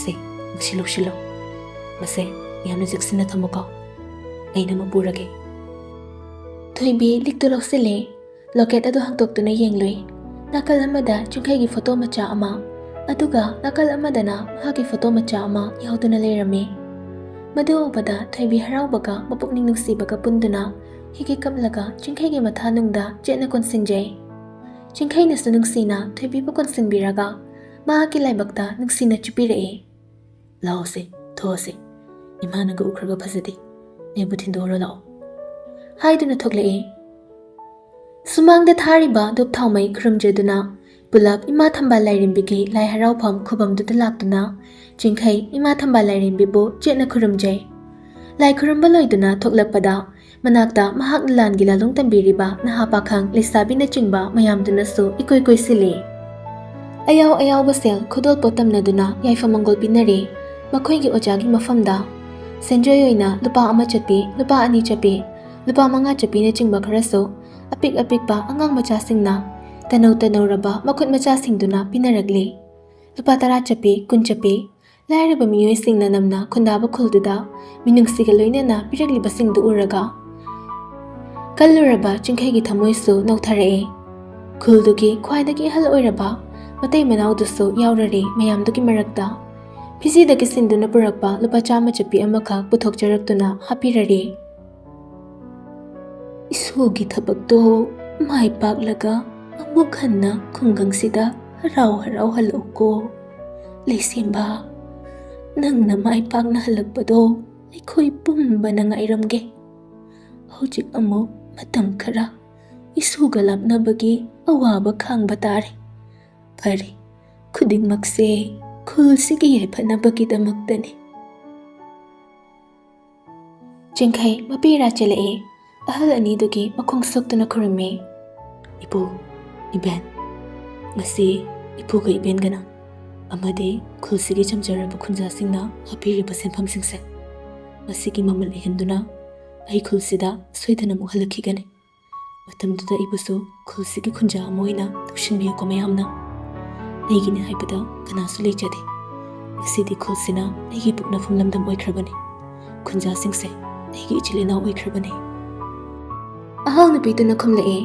"ꯁꯦ, ꯃꯁꯤ ꯂꯧꯁꯤꯜꯂꯣ꯫ ꯃꯁꯦ ꯌꯥꯝꯅ ꯆꯦꯛꯁꯤꯟꯅ ꯊꯝꯃꯨꯀꯣ꯫ ꯑꯩꯅ ꯑꯃ ꯄꯨꯔꯒꯦ꯫" ꯊꯣꯏꯕꯤ ꯂꯤꯛꯇꯨ ꯂꯧꯁꯤꯜꯂꯦ꯫ ꯂꯣꯀꯦꯠ ꯑꯗꯨ ꯍꯥꯡꯗꯣꯛꯇꯨꯅ ꯌꯦꯡꯂꯨꯏ꯫ ꯅꯥꯀꯜ ꯑꯃꯗ ꯆꯤꯡꯈꯩꯒꯤ ꯐꯣꯇꯣ ꯃꯆꯥ ꯑꯃ, ꯑꯗꯨꯒ ꯅꯥꯀꯜ ꯑꯃꯗꯅ ꯃꯍꯥꯛꯀꯤ ꯐꯣꯇꯣ ꯃꯆꯥ ꯑꯃ ꯌꯥꯎꯗꯨꯅ ꯂꯩꯔꯝꯃꯤ꯫ ꯃꯗꯨ ꯎꯕꯗ ꯊꯣꯏꯕꯤ ꯍꯔꯥꯎꯕꯒ ꯃꯄꯨꯛꯅꯤꯡ ꯅꯨꯡꯁꯤꯕꯒ ꯄꯨꯟꯗꯨꯅ ꯍꯤꯒꯦ ꯀꯞꯂꯒ ꯆꯤꯡꯈꯩꯒꯤ ꯃꯊꯥꯅꯨꯡꯗ ꯆꯦꯠꯅ ꯀꯣꯟꯁꯤꯟꯖꯩ꯫ ꯆꯤꯡꯈꯩꯅꯁꯨ ꯅꯨꯡꯁꯤꯅ ꯊꯣꯏꯕꯤꯕꯨ ꯀꯣꯟꯁꯤꯟꯕꯤꯔꯒ ꯃꯍꯥꯛꯀꯤ ꯂꯥꯏꯕꯛꯇ ꯅꯨꯡꯁꯤꯅ ꯆꯨꯞꯄꯤꯔꯛꯏ꯫ "ꯂꯥꯛꯑꯣꯁꯦ, ꯊꯣꯛꯑꯁꯦ꯫ ꯏꯃꯥꯅꯒ ꯎꯈ꯭ꯔꯒ ꯐꯖꯗꯦ꯫ ꯑꯩꯕꯨ ꯊꯤꯟꯗꯣꯛꯎꯔꯣ ꯂꯥꯛꯑꯣ꯫" ꯍꯥꯏꯗꯨꯅ ꯊꯣꯛꯂꯛꯏ꯫ ꯁꯨꯃꯥꯡꯗ ꯊꯥꯔꯤꯕ ꯙꯨꯞ ꯊꯥꯎꯃꯩ ꯈꯨꯔꯨꯝꯖꯗꯨꯅ ꯄꯨꯂꯞ ꯏꯃꯥ ꯊꯝꯕꯥꯜ ꯂꯥꯏꯔꯦꯝꯕꯤꯒꯤ ꯂꯥꯏ ꯍꯔꯥꯎꯐꯝ ꯈꯨꯕꯝꯗꯨꯗ ꯂꯥꯛꯇꯨꯅ ꯆꯤꯡꯈꯩ ꯏꯃꯥ ꯊꯝꯕꯥꯜ ꯂꯥꯏꯔꯦꯝꯕꯤꯕꯨ ꯆꯦꯠꯅ ꯈꯨꯔꯨꯝꯖꯩ꯫ ꯂꯥꯏ ꯈꯨꯔꯨꯝꯕ ꯂꯣꯏꯗꯨꯅ ꯊꯣꯛꯂꯛꯄꯗ ꯃꯅꯥꯛꯇ ꯃꯍꯥꯛꯅ ꯂꯥꯟꯒꯤ ꯂꯥꯂꯣꯡ ꯇꯝꯕꯤꯔꯤꯕ ꯅꯍꯥ ꯄꯥꯈꯪ ꯂꯩꯁꯥꯕꯤꯅꯆꯤꯡꯕ ꯃꯌꯥꯝꯗꯨꯅꯁꯨ ꯏꯀꯣꯏ ꯀꯣꯏꯁꯤꯜꯂꯤ꯫ ꯑꯌꯥꯎ ꯑꯌꯥꯎꯕ ꯁꯦꯜ ꯈꯨꯗꯣꯜꯄꯣꯠ ꯇꯝꯅꯗꯨꯅ ꯌꯥꯏꯐ ꯃꯪꯒꯣꯜ ꯄꯤꯅꯔꯤ꯫ ꯃꯈꯣꯏꯒꯤ ꯑꯣꯖꯥꯒꯤ ꯃꯐꯝꯗ ꯁꯦꯟꯖꯣꯏ ꯑꯣꯏꯅ ꯂꯨꯄꯥ ꯑꯃ ꯆꯠꯄꯤ, ꯂꯨꯄꯥ ꯑꯅꯤ ꯆꯠꯄꯤ, ꯂꯨꯄꯥ ꯃꯉꯥ ꯆꯠꯄꯤꯅꯆꯤꯡꯕ ꯈꯔꯁꯨ ꯑꯄꯤꯛ ꯑꯄꯤꯛꯄ ꯑꯉꯥꯡ ꯃꯆꯥꯁꯤꯡꯅ ꯇꯅꯧ ꯇꯅꯧꯔꯕ ꯃꯈꯨꯠ ꯃꯆꯥꯁꯤꯡꯗꯨꯅ ꯄꯤꯅꯔꯛꯂꯤ꯫ ꯂꯨꯄꯥ ꯇꯔꯥ ꯆꯠꯄꯤ, ꯀꯨꯟ ꯆꯠꯄꯤ, ꯂꯥꯏꯔꯕ ꯃꯤꯑꯣꯏꯁꯤꯡꯅ ꯅꯝꯅ ꯈꯨꯟꯗꯥꯕ ꯈꯨꯜꯗꯨꯗ ꯃꯤꯅꯨꯡꯁꯤꯒ ꯂꯣꯏꯅꯅ ꯄꯤꯔꯛꯂꯤꯕꯁꯤꯡꯗꯨ ꯎꯔꯒ ꯀꯜꯂꯨꯔꯕ ꯆꯤꯡꯈꯩꯒꯤ ꯊꯃꯣꯏꯁꯨ ꯅꯧꯊꯔꯛꯑꯦ꯫ ꯈꯨꯜꯗꯨꯒꯤ ꯈ꯭ꯋꯥꯏꯗꯒꯤ ꯑꯍꯜ ꯑꯣꯏꯔꯕ ꯃꯇꯩ ꯃꯅꯥꯎꯗꯨꯁꯨ ꯌꯥꯎꯔꯔꯦ ꯃꯌꯥꯝꯗꯨꯒꯤ ꯃꯔꯛꯇ꯫ ꯐꯤꯖꯤꯗꯒꯤ ꯁꯤꯟꯗꯨꯅ ꯄꯨꯔꯛꯄ ꯂꯨꯄꯥ ꯆꯥꯝꯃ ꯆꯠꯄꯤ ꯑꯃꯈꯛ ꯄꯨꯊꯣꯛꯆꯔꯛꯇꯨꯅ ꯍꯥꯞꯄꯤꯔꯔꯦ꯫ "ꯏꯁꯣꯔꯒꯤ ꯊꯕꯛꯇꯣ ꯃꯥꯏ ꯄꯥꯛꯂꯒ ꯑꯃꯨꯛ ꯍꯟꯅ ꯈꯨꯡꯒꯪꯁꯤꯗ ꯍꯔꯥꯎ ꯍꯔꯥꯎ ꯍꯜꯂꯛꯎꯀꯣ꯫ ꯂꯩꯁꯦꯝꯕ, ꯅꯪꯅ ꯃꯥꯏ ꯄꯥꯛꯅ ꯍꯜꯂꯛꯄꯗꯣ ꯑꯩꯈꯣꯏ ꯄꯨꯝꯕꯅ ꯉꯥꯏꯔꯝꯒꯦ꯫ ꯍꯧꯖꯤꯛ ꯑꯃꯨꯛ ꯃꯇꯝ ꯈꯔ ꯏꯁꯨꯒ ꯂꯥꯞꯅꯕꯒꯤ ꯑꯋꯥꯕ ꯈꯥꯡꯕ ꯇꯥꯔꯦ꯫ ꯐꯔꯦ, ꯈꯨꯗꯤꯡꯃꯛꯁꯦ ꯈꯨꯜꯁꯤꯒꯤ ꯌꯥꯏꯐꯅꯕꯒꯤꯗꯃꯛꯇꯅꯤ꯫" ꯆꯤꯡꯈꯩ ꯃꯄꯤ ꯏꯔꯥ ꯆꯦꯜꯂꯛꯏ꯫ ꯑꯍꯜ ꯑꯅꯤꯗꯨꯒꯤ ꯃꯈꯣꯡ ꯁꯣꯛꯇꯨꯅ ꯈꯨꯔꯨꯝꯃꯤ꯫ "ꯏꯄꯨ, ꯏꯕꯦꯟ, ꯉꯁꯤ ꯏꯄꯨꯒ ꯏꯕꯦꯟꯒꯅ ꯑꯃꯗꯤ ꯈꯨꯜꯁꯤꯒꯤ ꯆꯝꯖꯔꯕ ꯈꯨꯟꯖꯥꯁꯤꯡꯅ ꯍꯥꯞꯄꯤꯔꯤꯕ ꯁꯦꯟꯐꯝꯁꯤꯡꯁꯦ ꯃꯁꯤꯒꯤ ꯃꯃꯜ ꯏꯍꯟꯗꯨꯅ ꯑꯩ ꯈꯨꯜꯁꯤꯗ ꯁꯣꯏꯗꯅ ꯑꯃꯨꯛ ꯍꯜꯂꯛꯈꯤꯒꯅꯤ꯫ ꯃꯇꯝꯗꯨꯗ ꯑꯩꯕꯨꯁꯨ ꯈꯨꯜꯁꯤꯒꯤ ꯈꯨꯟꯖꯥ ꯑꯃ ꯑꯣꯏꯅ ꯂꯧꯁꯤꯟꯕꯤꯌꯨꯀꯣ ꯃꯌꯥꯝꯅ꯫ ꯑꯩꯒꯤꯅꯤ ꯍꯥꯏꯕꯗ ꯀꯅꯥꯁꯨ ꯂꯩꯖꯗꯦ꯫ ꯉꯁꯤꯗꯤ ꯈꯨꯜꯁꯤꯅ ꯑꯩꯒꯤ ꯄꯣꯛꯅꯐꯝ ꯂꯝꯗꯝ ꯑꯣꯏꯈ꯭ꯔꯕꯅꯤ꯫ ꯈꯨꯟꯖꯥꯁꯤꯡꯁꯦ ꯑꯩꯒꯤ ꯏꯆꯤꯜ ꯏꯅꯥꯎ ꯑꯣꯏꯈ꯭ꯔꯕꯅꯤ꯫" ꯑꯍꯜ ꯅꯨꯄꯤꯗꯨꯅ ꯈꯨꯝꯂꯛꯑꯦ,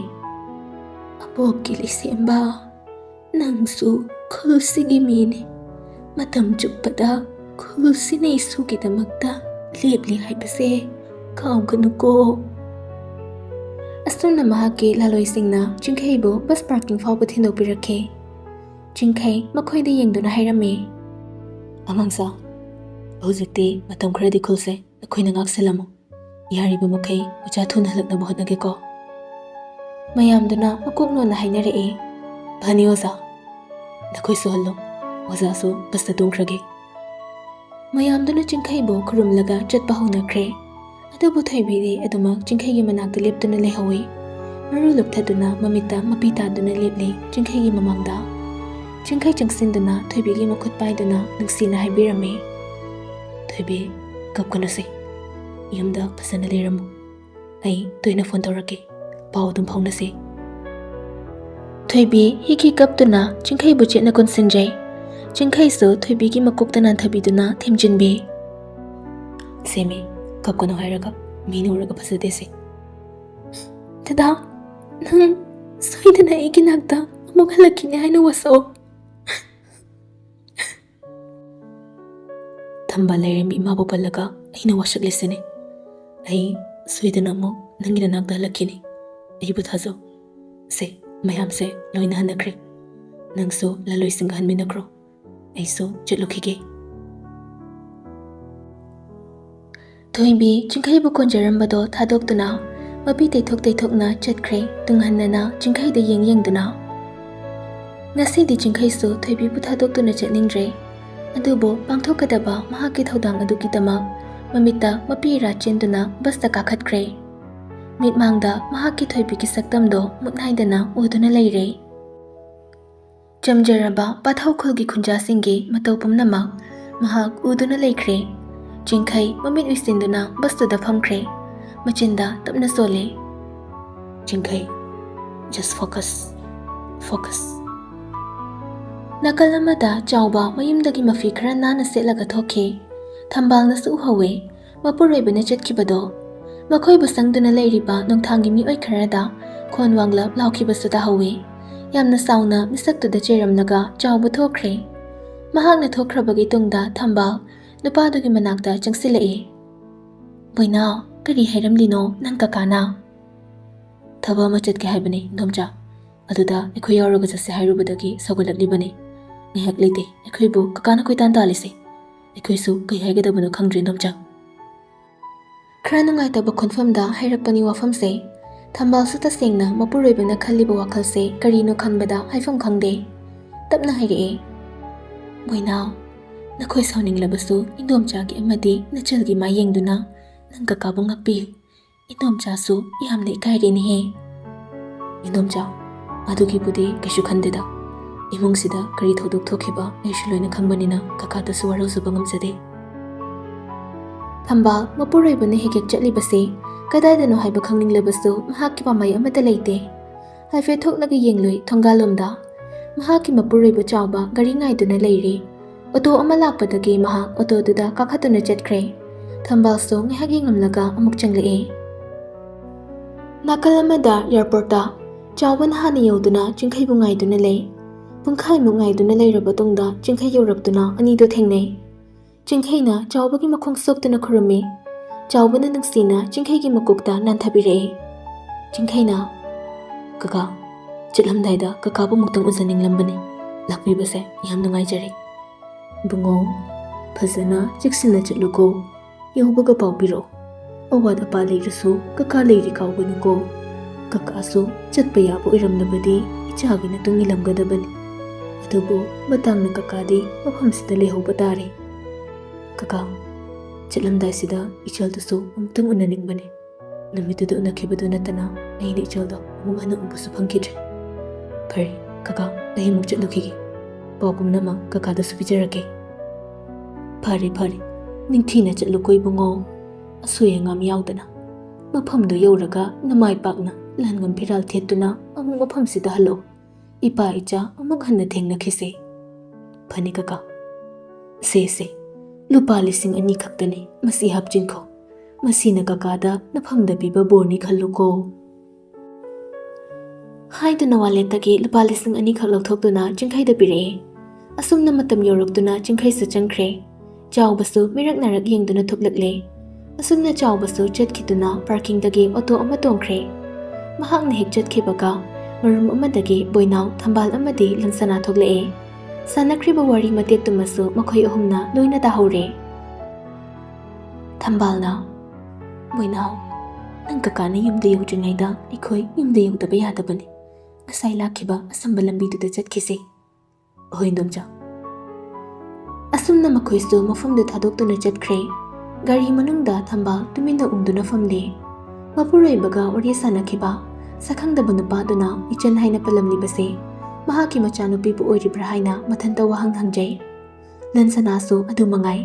"ꯑꯕꯣꯛꯀꯤ ꯂꯩꯁꯦꯝꯕ, ꯅꯪꯁꯨ ꯈꯨꯜꯁꯤꯒꯤ ꯃꯤꯅꯤ꯫ ꯃꯇꯝ ꯆꯨꯞꯄꯗ ꯈꯨꯜꯁꯤꯅ ꯏꯁꯨꯒꯤꯗꯃꯛꯇ ꯂꯦꯞꯂꯤ ꯍꯥꯏꯕꯁꯦ ꯀꯥꯎꯒꯅꯨꯀꯣ꯫" ꯑꯁꯨꯝꯅ ꯃꯍꯥꯛꯀꯤ ꯂꯥꯂꯣꯏꯁꯤꯡꯅ ꯆꯤꯡꯈꯩꯕꯨ ꯕꯁ ꯄꯥꯔꯀꯤꯡ ꯐꯥꯎꯕ ꯊꯤꯟꯗꯣꯛꯄꯤꯔꯛꯈꯤ꯫ ꯆꯤꯡꯈꯩ ꯃꯈꯣꯏꯗ ꯌꯦꯡꯗꯨꯅ ꯍꯥꯏꯔꯝꯃꯤ, "ꯑꯉꯥꯡꯁꯥ, ꯍꯧꯖꯤꯛꯇꯤ ꯃꯇꯝ ꯈꯔꯗꯤ ꯈꯨꯜꯁꯦ ꯅꯈꯣꯏꯅ ꯉꯥꯛꯁꯦꯜꯂꯝꯃꯨ꯫ ꯌꯥꯔꯤꯕ ꯃꯈꯩ ꯃꯆꯥ ꯊꯨꯅ ꯍꯜꯂꯛꯅꯕ ꯍꯣꯠꯅꯒꯦꯀꯣ꯫" ꯃꯌꯥꯝꯗꯨꯅ ꯃꯀꯣꯛ ꯅꯣꯟꯅ ꯍꯥꯏꯅꯔꯛꯏ, "ꯐꯅꯤ ꯑꯣꯖꯥ, ꯅꯈꯣꯏꯁꯨ ꯍꯜꯂꯣ, ꯑꯣꯖꯥꯁꯨ ꯕꯁꯇ ꯇꯣꯡꯈ꯭ꯔꯒꯦ"꯫ ꯃꯌꯥꯝꯗꯨꯅ ꯆꯤꯡꯈꯩꯕꯨ ꯈꯨꯔꯨꯝꯂꯒ ꯆꯠꯄ ꯍꯧꯅꯈ꯭ꯔꯦ꯫ ꯑꯗꯨꯕꯨ ꯊꯣꯏꯕꯤꯗꯤ ꯑꯗꯨꯃꯛ ꯆꯤꯡꯈꯩꯒꯤ ꯃꯅꯥꯛꯇ ꯂꯦꯞꯇꯨꯅ ꯂꯩꯍꯧꯏ꯫ ꯃꯔꯨ ꯂꯨꯞꯊꯗꯨꯅ ꯃꯃꯤꯠꯇ ꯃꯄꯤ ꯇꯥꯗꯨꯅ ꯂꯦꯞꯂꯤ ꯆꯤꯡꯈꯩꯒꯤ ꯃꯃꯥꯡꯗ꯫ ꯆꯤꯡꯈꯩ ꯆꯪꯁꯤꯟꯗꯨꯅ ꯊꯣꯏꯕꯤꯒꯤ ꯃꯈꯨꯠ ꯄꯥꯏꯗꯨꯅ ꯅꯨꯡꯁꯤꯅ ꯍꯥꯏꯕꯤꯔꯝꯃꯤ, "ꯊꯣꯏꯕꯤ, ꯀꯞꯀꯅꯨꯁꯦ꯫ ꯌꯨꯝꯗ ꯐꯖꯅ ꯂꯩꯔꯝꯃꯨ꯫ ꯑꯩ ꯇꯣꯏꯅ ꯐꯣꯟ ꯇꯧꯔꯛꯀꯦ꯫ ꯄꯥꯎ ꯑꯗꯨꯝ ꯐꯥꯎꯅꯁꯤ"꯫ ꯊꯣꯏꯕꯤ ꯍꯤꯒꯤ ꯀꯞꯇꯨꯅ ꯆꯤꯡꯈꯩꯕꯨ ꯆꯦꯠꯅ ꯀꯣꯟꯁꯤꯟꯖꯩ꯫ ꯆꯤꯡꯈꯩꯁꯨ ꯊꯣꯏꯕꯤꯒꯤ ꯃꯀꯣꯛꯇ ꯅꯥꯟꯊꯕꯤꯗꯨꯅ ꯊꯦꯝꯖꯤꯟꯕꯤ꯫ "ꯁꯦꯝꯃꯤ, ꯀꯞꯀꯅꯨ ꯍꯥꯏꯔꯒ ꯃꯤꯅ ꯎꯔꯒ ꯐꯖꯗꯦꯁꯦ"꯫ "ꯗꯗꯥ, ꯅꯪ ꯁꯣꯏꯗꯅ ꯑꯩꯒꯤ ꯅꯥꯛꯇ ꯑꯃꯨꯛ ꯍꯜꯂꯛꯈꯤꯅꯤ ꯍꯥꯏꯅ ꯋꯥꯁꯛꯑꯣ"꯫ ꯊꯝꯕꯥꯜ ꯂꯥꯏꯔꯦꯝꯕꯤ ꯏꯃꯥꯕꯨ ꯄꯜꯂꯒ ꯑꯩꯅ ꯋꯥꯁꯛꯂꯤꯁꯤꯅꯤ꯫ ꯑꯩ ꯁꯣꯏꯗꯅ ꯑꯃꯨꯛ ꯅꯪꯒꯤ ꯅꯅꯥꯛꯇ ꯍꯜꯂꯛꯈꯤꯅꯤ꯫ ꯑꯩꯕꯨ ꯊꯥꯖꯧ꯫ ꯁꯦ, ꯃꯌꯥꯝꯁꯦ ꯂꯣꯏꯅ ꯍꯟꯅꯈ꯭ꯔꯦ꯫ ꯅꯪꯁꯨ ꯂꯥꯂꯣꯏꯁꯤꯡꯒ ꯍꯟꯃꯤꯟꯅꯈ꯭ꯔꯣ꯫ ꯑꯩꯁꯨ ꯆꯠꯂꯨꯈꯤꯒꯦ꯫ ꯊꯣꯏꯕꯤ ꯆꯤꯡꯈꯩꯕꯨ ꯀꯣꯟꯖꯔꯝꯕꯗꯣ ꯊꯥꯗꯣꯛꯇꯨꯅ ꯃꯄꯤ ꯇꯩꯊꯣꯛ ꯇꯩꯊꯣꯛꯅ ꯆꯠꯈ꯭ꯔꯦ, ꯇꯨꯡꯍꯟꯅꯅ ꯆꯤꯡꯈꯩꯗ ꯌꯦꯡ ꯌꯦꯡꯗꯨꯅ꯫ ꯉꯁꯤꯗꯤ ꯆꯤꯡꯈꯩꯁꯨ ꯊꯣꯏꯕꯤꯕꯨ ꯊꯥꯗꯣꯛꯇꯨꯅ ꯆꯠꯅꯤꯡꯗ꯭ꯔꯦ꯫ ꯑꯗꯨꯕꯨ ꯄꯥꯡꯊꯣꯛꯀꯗꯕ ꯃꯍꯥꯛꯀꯤ ꯊꯧꯗꯥꯡ ꯑꯗꯨꯒꯤꯗꯃꯛ ꯃꯃꯤꯠꯇ ꯃꯄꯤ ꯏꯔꯥ ꯆꯦꯟꯗꯨꯅ ꯕꯁꯇ ꯀꯥꯈꯠꯈ꯭ꯔꯦ꯫ ꯃꯤꯠꯃꯥꯡꯗ ꯃꯍꯥꯛꯀꯤ ꯊꯣꯏꯕꯤꯒꯤ ꯁꯛꯇꯝꯗꯣ ꯃꯨꯠ ꯅꯥꯏꯗꯅ ꯎꯗꯨꯅ ꯂꯩꯔꯦ꯫ ꯆꯝꯖꯔꯕ ꯄꯥꯊꯧ ꯈꯨꯜꯒꯤ ꯈꯨꯟꯖꯥꯁꯤꯡꯒꯤ ꯃꯇꯧ ꯄꯨꯝꯅꯃꯛ ꯃꯍꯥꯛ ꯎꯗꯨꯅ ꯂꯩꯈ꯭ꯔꯦ꯫ ꯆꯤꯡꯈꯩ ꯃꯃꯤꯠ ꯎꯏꯁꯤꯟꯗꯨꯅ ꯕꯁꯇꯨꯗ ꯐꯝꯈ꯭ꯔꯦ꯫ ꯃꯆꯤꯟꯗ ꯇꯞꯅ ꯁꯣꯜꯂꯦ, "ꯆꯤꯡꯈꯩ, just focus, focus"꯫ ꯅꯥꯀꯜ ꯑꯃꯗ ꯆꯥꯎꯕ ꯃꯌꯨꯝꯗꯒꯤ ꯃꯐꯤ ꯈꯔ ꯅꯥꯟꯅ ꯁꯦꯠꯂꯒ ꯊꯣꯛꯈꯤ꯫ ꯊꯝꯕꯥꯜꯅꯁꯨ ꯎꯍꯧꯋꯦ꯫ ꯃꯄꯨꯔꯣꯏꯕꯅ ꯆꯠꯈꯤꯕꯗꯣ꯫ ꯃꯈꯣꯏꯕꯨ ꯁꯪꯗꯨꯅ ꯂꯩꯔꯤꯕ ꯅꯣꯡꯊꯥꯡꯒꯤ ꯃꯤꯑꯣꯏ ꯈꯔꯗ ꯈꯣꯟ ꯋꯥꯡꯂꯞ ꯂꯥꯎꯈꯤꯕꯁꯨ ꯇꯥꯍꯧꯋꯤ꯫ ꯌꯥꯝꯅ ꯆꯥꯎꯅ ꯃꯤꯁꯛꯇꯨꯗ ꯆꯦꯔꯝꯂꯒ ꯆꯥꯎꯕ ꯊꯣꯛꯈ꯭ꯔꯦ꯫ ꯃꯍꯥꯛꯅ ꯊꯣꯛꯈ꯭ꯔꯕꯒꯤ ꯇꯨꯡꯗ ꯊꯝꯕꯥꯜ ꯅꯨꯄꯥꯗꯨꯒꯤ ꯃꯅꯥꯛꯇ ꯆꯪꯁꯤꯜꯂꯛꯏ꯫ "ꯕꯣꯏꯅꯥꯎ, ꯀꯔꯤ ꯍꯥꯏꯔꯝꯂꯤꯅꯣ ꯅꯪ ꯀꯀꯥꯅ?" "ꯊꯕꯛ ꯑꯃ ꯆꯠꯀꯦ ꯍꯥꯏꯕꯅꯤ, ꯏꯗꯣꯝꯆꯥ꯫ ꯑꯗꯨꯗ ꯑꯩꯈꯣꯏ ꯌꯥꯎꯔꯒ ꯆꯠꯁꯦ ꯍꯥꯏꯔꯨꯕꯗꯒꯤ ꯁꯧꯒꯠꯂꯛꯂꯤꯕꯅꯤ꯫ ꯉꯥꯏꯍꯥꯛ ꯂꯩꯇꯦ, ꯑꯩꯈꯣꯏꯕꯨ ꯀꯀꯥꯅ ꯀꯣꯏꯇꯥꯟ ꯇꯥꯜꯂꯤꯁꯦ꯫ ꯑꯩꯈꯣꯏꯁꯨ ꯀꯩ ꯍꯥꯏꯒꯗꯕꯅꯣ ꯈꯪꯗ꯭ꯔꯦ, ꯏꯗꯣꯝꯆꯥ"꯫ ꯈꯔ ꯅꯨꯡꯉꯥꯏꯇꯕ ꯈꯣꯟꯐꯝꯗ ꯍꯥꯏꯔꯛꯄꯅꯤ ꯋꯥꯐꯝꯁꯦ꯫ ꯊꯝꯕꯥꯜꯁꯨ ꯇꯁꯦꯡꯅ ꯃꯄꯨꯔꯣꯏꯕꯅ ꯈꯜꯂꯤꯕ ꯋꯥꯈꯜꯁꯦ ꯀꯔꯤꯅꯣ ꯈꯟꯕꯗ ꯍꯥꯏꯐꯝ ꯈꯪꯗꯦ꯫ ꯇꯞꯅ ꯍꯥꯏꯔꯛꯑꯦ, "ꯃꯣꯏꯅꯥꯎ, ꯅꯈꯣꯏ ꯁꯥꯎꯅꯤꯡꯂꯕꯁꯨ ꯏꯟꯗꯣꯝꯆꯥꯒꯤ ꯑꯃꯗꯤ ꯅꯆꯜꯒꯤ ꯃꯥꯏ ꯌꯦꯡꯗꯨꯅ ꯅꯪ ꯀꯀꯥꯕꯨ ꯉꯥꯛꯄꯤꯌꯨ꯫ ꯏꯟꯗꯣꯝꯆꯥꯁꯨ ꯌꯥꯝꯅ ꯏꯀꯥꯏꯔꯦꯅꯦꯍꯦ꯫" "ꯏꯟꯗꯣꯝꯆꯥ, ꯑꯗꯨꯒꯤꯕꯨꯗꯤ ꯀꯩꯁꯨ ꯈꯟꯗꯦꯗ꯫ ꯏꯃꯨꯡꯁꯤꯗ ꯀꯔꯤ ꯊꯧꯗꯣꯛ ꯊꯣꯛꯈꯤꯕ ꯑꯩꯁꯨ ꯂꯣꯏꯅ ꯈꯪꯕꯅꯤꯅ ꯀꯀꯥꯗꯁꯨ ꯋꯥꯔꯧꯖꯕ ꯉꯝꯖꯗꯦ꯫" ꯊꯝꯕꯥꯜ ꯃꯄꯨꯔꯣꯏꯕꯅ ꯍꯦꯛ ꯍꯦꯛ ꯆꯠꯂꯤꯕꯁꯦ ꯀꯗꯥꯏꯗꯅꯣ ꯍꯥꯏꯕ ꯈꯪꯅꯤꯡꯂꯕꯁꯨ ꯃꯍꯥꯛꯀꯤ ꯄꯥꯝꯕꯩ ꯑꯃꯠꯇ ꯂꯩꯇꯦ꯫ ꯍꯥꯏꯐꯦꯠ ꯊꯣꯛꯂꯒ ꯌꯦꯡꯂꯨꯏ ꯊꯣꯡꯒꯥꯜꯂꯣꯝꯗ꯫ ꯃꯍꯥꯛꯀꯤ ꯃꯄꯨꯔꯣꯏꯕ ꯆꯥꯎꯕ ꯒꯥꯔꯤ ꯉꯥꯏꯗꯨꯅ ꯂꯩꯔꯤ꯫ ꯑꯣꯇꯣ ꯑꯃ ꯂꯥꯛꯄꯗꯒꯤ ꯃꯍꯥꯛ ꯑꯣꯇꯣꯗꯨꯗ ꯀꯥꯈꯠꯇꯨꯅ ꯆꯠꯈ꯭ꯔꯦ꯫ ꯊꯝꯕꯥꯜꯁꯨ ꯉꯥꯏꯍꯥꯛ ꯌꯦꯡꯂꯝꯂꯒ ꯑꯃꯨꯛ ꯆꯪꯂꯛꯑꯦ꯫ ꯅꯥꯀꯜ ꯑꯃꯗ ꯑꯦꯌꯥꯔꯄꯣꯔꯠꯇ ꯆꯥꯎꯕꯅ ꯍꯥꯟꯅ ꯌꯧꯗꯨꯅ ꯆꯤꯡꯈꯩꯕꯨ ꯉꯥꯏꯗꯨꯅ ꯂꯩ꯫ ꯄꯨꯡꯈꯥꯏꯃꯨꯛ ꯉꯥꯏꯗꯨꯅ ꯂꯩꯔꯕ ꯇꯨꯡꯗ ꯆꯤꯡꯈꯩ ꯌꯧꯔꯛꯇꯨꯅ ꯑꯅꯤꯗꯨ ꯊꯦꯡꯅꯩ꯫ ꯆꯤꯡꯈꯩꯅ ꯆꯥꯎꯕꯒꯤ ꯃꯈꯣꯡ ꯁꯣꯛꯇꯨꯅ ꯈꯨꯔꯨꯝꯃꯤ꯫ ꯆꯥꯎꯕꯅ ꯅꯨꯡꯁꯤꯅ ꯆꯤꯡꯈꯩꯒꯤ ꯃꯀꯣꯛꯇ ꯅꯥꯟꯊꯕꯤꯔꯛꯏ꯫ ꯆꯤꯡꯈꯩꯅ, "ꯀꯀꯥ, ꯆꯠꯂꯝꯗꯥꯏꯗ ꯀꯀꯥꯕꯨ ꯑꯃꯨꯛꯇꯪ ꯎꯖꯅꯤꯡꯂꯝꯕꯅꯤ꯫ ꯂꯥꯛꯄꯤꯕꯁꯦ ꯌꯥꯝ ꯅꯨꯡꯉꯥꯏꯖꯔꯦ꯫" "ꯏꯕꯨꯡꯉꯣ, ꯐꯖꯅ ꯆꯦꯛꯁꯤꯟꯅ ꯆꯠꯂꯨꯀꯣ꯫ ꯌꯧꯕꯒ ꯄꯥꯎ ꯄꯤꯔꯛꯑꯣ꯫ ꯑꯋꯥꯠ ꯑꯄꯥ ꯂꯩꯔꯁꯨ ꯀꯀꯥ ꯂꯩꯔꯤ ꯀꯥꯎꯒꯅꯨꯀꯣ꯫ ꯀꯀꯥꯁꯨ ꯆꯠꯄ ꯌꯥꯕ ꯑꯣꯏꯔꯝꯂꯕꯗꯤ ꯏꯆꯥꯒꯤ ꯅꯇꯨꯡ ꯏꯜꯂꯝꯒꯗꯕꯅꯤ꯫ ꯑꯗꯨꯕꯨ ꯃꯇꯥꯡꯅ ꯀꯀꯥꯗꯤ ꯃꯐꯝꯁꯤꯗ ꯂꯩꯍꯧꯕ ꯇꯥꯔꯦ꯫ ꯀꯀꯥ, ꯆꯠꯂꯝꯗꯥꯏꯁꯤꯗ ꯏꯆꯜꯗꯨꯁꯨ ꯑꯃꯨꯛꯇꯪ ꯎꯅꯅꯤꯡꯕꯅꯤ꯫ ꯅꯨꯃꯤꯠꯇꯨꯗ ꯎꯅꯈꯤꯕꯗꯨ ꯅꯠꯇꯅ ꯑꯩꯅ ꯏꯆꯜꯗꯣ ꯑꯃꯨꯛ ꯍꯟꯅ ꯎꯕꯁꯨ ꯐꯪꯈꯤꯗ꯭ꯔꯦ꯫ ꯐꯔꯦ ꯀꯀꯥ, ꯑꯩ ꯑꯃꯨꯛ ꯆꯠꯂꯨꯈꯤꯒꯦ꯫ ꯄꯥꯎ ꯄꯨꯝꯅꯃꯛ ꯀꯀꯥꯗꯁꯨ ꯄꯤꯖꯔꯛꯀꯦ꯫" "ꯐꯔꯦ ꯐꯔꯦ, ꯅꯤꯡꯊꯤꯅ ꯆꯠꯂꯨꯀꯣ ꯏꯕꯨꯡꯉꯣ꯫ ꯑꯁꯣꯏ ꯑꯉꯥꯝ ꯌꯥꯎꯗꯅ ꯃꯐꯝꯗꯨ ꯌꯧꯔꯒ ꯅꯃꯥꯏ ꯄꯥꯛꯅ ꯂꯥꯟꯉꯝ ꯐꯤꯔꯥꯜ ꯊꯦꯠꯇꯨꯅ ꯑꯃꯨꯛ ꯃꯐꯝꯁꯤꯗ ꯍꯜꯂꯛꯎ꯫ ꯏꯄꯥ ꯏꯆꯥ ꯑꯃꯨꯛ ꯍꯟꯅ ꯊꯦꯡꯅꯈꯤꯁꯦ꯫" "ꯐꯅꯤ ꯀꯀꯥ꯫ ꯁꯦ ꯁꯦ, ꯂꯨꯄꯥ ꯂꯤꯁꯤꯡ ꯑꯅꯤ ꯈꯛꯇꯅꯤ, ꯃꯁꯤ ꯍꯥꯞꯆꯤꯟꯈꯣ꯫ ꯃꯁꯤꯅ ꯀꯀꯥꯗ ꯅꯐꯝꯗ ꯄꯤꯕ ꯕꯣꯔꯅꯤ ꯈꯜꯂꯨꯀꯣ꯫" ꯍꯥꯏꯗꯨꯅ ꯋꯥꯂꯦꯠꯇꯒꯤ ꯂꯨꯄꯥ ꯂꯤꯁꯤꯡ ꯑꯅꯤꯈꯛ ꯂꯧꯊꯣꯛꯇꯨꯅ ꯆꯤꯡꯈꯩꯗ ꯄꯤꯔꯛꯑꯦ꯫ ꯑꯁꯨꯝꯅ ꯃꯇꯝ ꯌꯧꯔꯛꯇꯨꯅ ꯆꯤꯡꯈꯩꯁꯨ ꯆꯪꯈ꯭ꯔꯦ꯫ ꯆꯥꯎꯕꯁꯨ ꯃꯤꯔꯛ ꯅꯥꯔꯛ ꯌꯦꯡꯗꯨꯅ ꯊꯣꯛꯂꯛꯂꯦ꯫ ꯑꯁꯨꯝꯅ ꯆꯥꯎꯕꯁꯨ ꯆꯠꯈꯤꯗꯨꯅ ꯄꯥꯔꯀꯤꯡꯗꯒꯤ ꯑꯣꯇꯣ ꯑꯃ ꯇꯣꯡꯈ꯭ꯔꯦ꯫ ꯃꯍꯥꯛꯅ ꯍꯦꯛ ꯆꯠꯈꯤꯕꯒ ꯃꯔꯨꯝ ꯑꯃꯗꯒꯤ ꯕꯣꯏꯅꯥꯎ, ꯊꯝꯕꯥꯜ ꯑꯃꯗꯤ ꯂꯟꯁꯅꯥ ꯊꯣꯛꯂꯛꯑꯦ꯫ ꯁꯥꯟꯅꯈ꯭ꯔꯤꯕ ꯋꯥꯔꯤ ꯃꯇꯦꯛꯇꯨꯃꯁꯨ ꯃꯈꯣꯏ ꯑꯍꯨꯝꯅ ꯂꯣꯏꯅ ꯇꯥꯍꯧꯔꯦ꯫ ꯊꯝꯕꯥꯜꯅ, "ꯕꯣꯏꯅꯥꯎ, "ꯅꯪ ꯀꯀꯥꯅ ꯌꯨꯝꯗ ꯌꯧꯗ꯭ꯔꯤꯉꯩꯗ ꯑꯩꯈꯣꯏ ꯌꯨꯝꯗ ꯌꯧꯗꯕ ꯌꯥꯗꯕꯅꯤ꯫ ꯉꯁꯥꯏ ꯂꯥꯛꯈꯤꯕ ꯑꯁꯝꯕ ꯂꯝꯕꯤꯗꯨꯗ ꯆꯠꯈꯤꯁꯦ꯫" "ꯍꯣꯏ, ꯏꯟꯗꯣꯝꯆꯥ꯫" ꯑꯁꯨꯝꯅ ꯃꯈꯣꯏꯁꯨ ꯃꯐꯝꯗꯨ ꯊꯥꯗꯣꯛꯇꯨꯅ ꯆꯠꯈ꯭ꯔꯦ꯫ ꯒꯥꯔꯤ ꯃꯅꯨꯡꯗ ꯊꯝꯕꯥꯜ ꯇꯨꯃꯤꯟꯅ ꯎꯪꯗꯨꯅ ꯐꯝꯂꯦ꯫ ꯃꯄꯨꯔꯣꯏꯕꯒ ꯋꯥꯔꯤ ꯁꯥꯅꯈꯤꯕ ꯁꯛꯈꯪꯗꯕ ꯅꯨꯄꯥꯗꯨꯅ ꯏꯆꯟ ꯍꯥꯏꯅ ꯄꯜꯂꯝꯂꯤꯕꯁꯦ ꯃꯍꯥꯛꯀꯤ ꯃꯆꯥꯅꯨꯄꯤꯕꯨ ꯑꯣꯏꯔꯤꯕ꯭ꯔꯥ ꯍꯥꯏꯅ ꯃꯊꯟꯇ ꯋꯥꯍꯪ ꯍꯪꯖꯩ꯫ ꯂꯟꯁꯅꯥꯁꯨ ꯑꯗꯨ ꯃꯉꯥꯏ꯫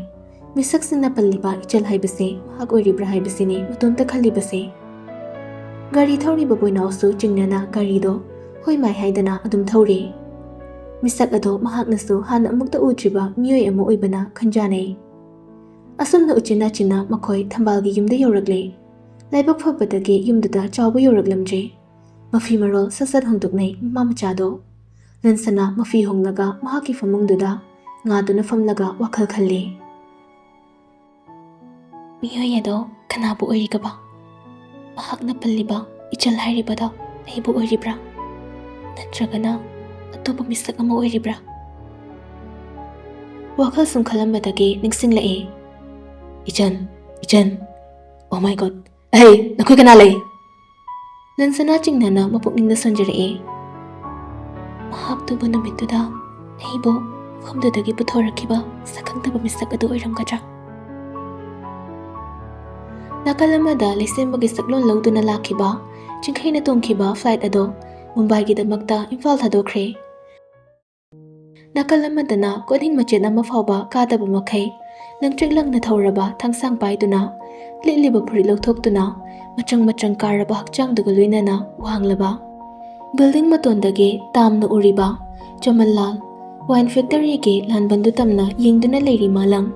ꯃꯤꯁꯛꯁꯤꯅ ꯄꯜꯂꯤꯕ ꯏꯆꯜ ꯍꯥꯏꯕꯁꯦ ꯃꯍꯥꯛ ꯑꯣꯏꯔꯤꯕ꯭ꯔꯥ ꯍꯥꯏꯕꯁꯤꯅꯤ ꯃꯇꯣꯝꯇ ꯈꯜꯂꯤꯕꯁꯦ꯫ ꯒꯥꯔꯤ ꯊꯧꯔꯤꯕ ꯕꯣꯏꯅꯥꯎꯁꯨ ꯆꯤꯡꯅꯅ ꯒꯥꯔꯤꯗꯣ ꯍꯣꯏ ꯃꯥꯏ ꯍꯥꯏꯗꯅ ꯑꯗꯨꯝ ꯊꯧꯔꯤ꯫ ꯃꯤꯁꯛ ꯑꯗꯣ ꯃꯍꯥꯛꯅꯁꯨ ꯍꯥꯟꯅ ꯑꯃꯨꯛꯇ ꯎꯗ꯭ꯔꯤꯕ ꯃꯤꯑꯣꯏ ꯑꯃ ꯑꯣꯏꯕꯅ ꯈꯟꯖꯥꯅꯩ꯫ ꯑꯁꯨꯝꯅ ꯎꯆꯤꯟ ꯅꯥꯆꯤꯟꯅ ꯃꯈꯣꯏ ꯊꯝꯕꯥꯜꯒꯤ ꯌꯨꯝꯗ ꯌꯧꯔꯛꯂꯦ꯫ ꯂꯥꯏꯕꯛ ꯐꯕꯗꯒꯤ ꯌꯨꯝꯗꯨꯗ ꯆꯥꯎꯕ ꯌꯧꯔꯛꯂꯝꯗ꯭ꯔꯦ꯫ ꯃꯐꯤ ꯃꯔꯣꯜ ꯁꯠ ꯁꯠ ꯍꯣꯡꯗꯣꯛꯅꯩ ꯃꯃꯥ ꯃꯆꯥꯗꯣ꯫ ꯂꯟꯁꯅꯥ ꯃꯐꯤ ꯍꯣꯡꯂꯒ ꯃꯍꯥꯛꯀꯤ ꯐꯃꯨꯡꯗꯨꯗ ꯉꯥꯗꯨꯅ ꯐꯝꯂꯒ ꯋꯥꯈꯜ ꯈꯜꯂꯤ꯫ "ꯃꯤꯑꯣꯏ ꯑꯗꯣ ꯀꯅꯥꯕꯨ ꯑꯣꯏꯔꯤꯒꯕ? ꯃꯍꯥꯛꯅ ꯄꯜꯂꯤꯕ ꯏꯆꯜ ꯍꯥꯏꯔꯤꯕꯗꯣ ꯑꯩꯕꯨ ꯑꯣꯏꯔꯤꯕ꯭ꯔꯥ? ꯅꯠꯇ꯭ꯔꯒꯅ ꯑꯇꯣꯞꯄ ꯃꯤꯁꯛ ꯑꯃ ꯑꯣꯏꯔꯤꯕ꯭ꯔꯥ?" ꯋꯥꯈꯜ ꯁꯨꯝ ꯈꯜꯂꯝꯕꯗꯒꯤ ꯅꯤꯡꯁꯤꯡꯂꯛꯏ꯫ "ꯏꯆꯟ, ꯏꯆꯟ, oh my God, ꯑꯍꯩ, ꯅꯈꯣꯏ ꯀꯅꯥ ꯂꯩ?" ꯂꯟꯁꯅꯥ ꯆꯤꯡꯅꯅ ꯃꯄꯨꯛꯅꯤꯡꯗ ꯁꯣꯟꯖꯔꯛꯏ꯫ ꯃꯍꯥꯛꯇꯨꯕꯨ ꯅꯨꯃꯤꯠꯇꯨꯗ ꯑꯩꯕꯨ ꯃꯐꯝꯗꯨꯗꯒꯤ ꯄꯨꯊꯣꯔꯛꯈꯤꯕ ꯁꯛꯈꯪꯗꯕ ꯃꯤꯁꯛ ꯑꯗꯨ ꯑꯣꯏꯔꯝꯒꯗ꯭ꯔꯥ? ꯅꯥꯀꯜ ꯑꯃꯗ ꯂꯩꯁꯦꯝꯕꯒꯤ ꯁꯛꯂꯣꯟ ꯂꯧꯗꯨꯅ ꯂꯥꯛꯈꯤꯕ ꯆꯤꯡꯈꯩꯅ ꯇꯣꯡꯈꯤꯕ flight ꯑꯗꯣ ꯃꯨꯝꯕꯥꯏꯒꯤꯗꯃꯛꯇ ꯏꯝꯐꯥꯜ ꯊꯥꯗꯣꯛꯈ꯭ꯔꯦ꯫ ꯅꯥꯀꯜ ꯑꯃꯗꯅ ꯀꯣꯅꯤꯡ ꯃꯆꯦꯠ ꯑꯃ ꯐꯥꯎꯕ ꯀꯥꯗꯕ ꯃꯈꯩ ꯂꯪꯇ꯭ꯔꯤꯛ ꯂꯪꯅ ꯊꯧꯔꯕ ꯊꯥꯡꯁꯥꯡ ꯄꯥꯏꯗꯨꯅ, ꯂꯤꯠꯂꯤꯕ ꯐꯨꯔꯤꯠ ꯂꯧꯊꯣꯛꯇꯨꯅ, ꯃꯆꯪ ꯃꯆꯪ ꯀꯥꯔꯕ ꯍꯛꯆꯥꯡꯗꯨꯒ ꯂꯣꯏꯅꯅ ꯋꯥꯡꯂꯕ building ꯃꯇꯣꯟꯗꯒꯤ ꯇꯥꯝꯅ ꯎꯔꯤꯕ ꯆꯃꯟꯂꯥꯜ wine factoryꯒꯤ ꯂꯥꯟꯕꯟꯗꯨ ꯇꯝꯅ ꯌꯦꯡꯗꯨꯅ ꯂꯩꯔꯤ ꯃꯥꯂꯪ꯫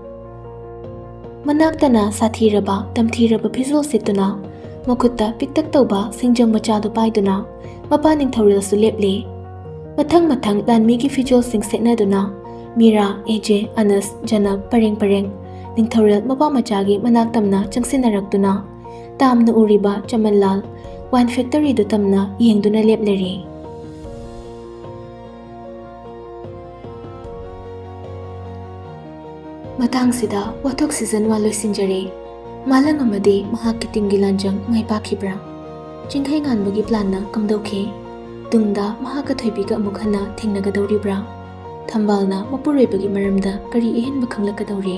ꯃꯅꯥꯛꯇꯅ ꯁꯥꯊꯤꯔꯕ ꯇꯝꯊꯤꯔꯕ ꯐꯤꯖꯣꯜ ꯁꯦꯠꯇꯨꯅ, ꯃꯈꯨꯠꯇ ꯄꯤꯛꯇꯛ ꯇꯧꯕ ꯁꯤꯡꯖꯪ ꯃꯆꯥꯗꯨ ꯄꯥꯏꯗꯨꯅ ꯃꯄꯥ ꯅꯤꯡꯊꯧꯔꯦꯜꯁꯨ ꯂꯦꯞꯂꯤ꯫ ꯃꯊꯪ ꯃꯊꯪ ꯂꯥꯟꯃꯤꯒꯤ ꯐꯤꯖꯣꯜꯁꯤꯡ ꯁꯦꯠꯅꯗꯨꯅ ꯃꯤꯔꯥ, ꯑꯦꯖꯦ, ꯑꯅꯁ, ꯖꯅꯕ ꯄꯔꯦꯡ ꯄꯔꯦꯡ ꯅꯤꯡꯊꯧꯔꯦꯜ ꯃꯄꯥ ꯃꯆꯥꯒꯤ ꯃꯅꯥꯛ ꯇꯝꯅ ꯆꯪꯁꯤꯟꯅꯔꯛꯇꯨꯅ ꯇꯥꯝꯅ ꯎꯔꯤꯕ ꯆꯃꯟꯂꯥꯜ wine factoryꯗꯨ ꯇꯝꯅ ꯌꯦꯡꯗꯨꯅ ꯂꯦꯞꯂꯔꯤ꯫ ꯃꯇꯥꯡꯁꯤꯗ ꯋꯥꯊꯣꯛ season one ꯂꯣꯏꯁꯤꯟꯖꯔꯦ꯫ ꯃꯥꯂꯪ ꯑꯃꯗꯤ ꯃꯍꯥꯛꯀꯤ ꯇꯤꯝꯒꯤ ꯂꯥꯟꯖꯪ ꯃꯥꯏ ꯄꯥꯛꯈꯤꯕ꯭ꯔꯥ? ꯆꯤꯡꯈꯩꯉꯥꯟꯕꯒꯤ ꯄ꯭ꯂꯥꯟꯅ ꯀꯝꯗꯧꯈꯤ? ꯇꯨꯡꯗ ꯃꯍꯥꯛꯀ ꯊꯣꯏꯕꯤꯒ ꯑꯃꯨꯛ ꯍꯟꯅ ꯊꯦꯡꯅꯒꯗꯧꯔꯤꯕ꯭ꯔꯥ? ꯊꯝꯕꯥꯜꯅ ꯃꯄꯨꯔꯣꯏꯕꯒꯤ ꯃꯔꯝꯗ ꯀꯔꯤ ꯑꯍꯦꯟꯕ ꯈꯪꯂꯛꯀꯗꯧꯔꯤ?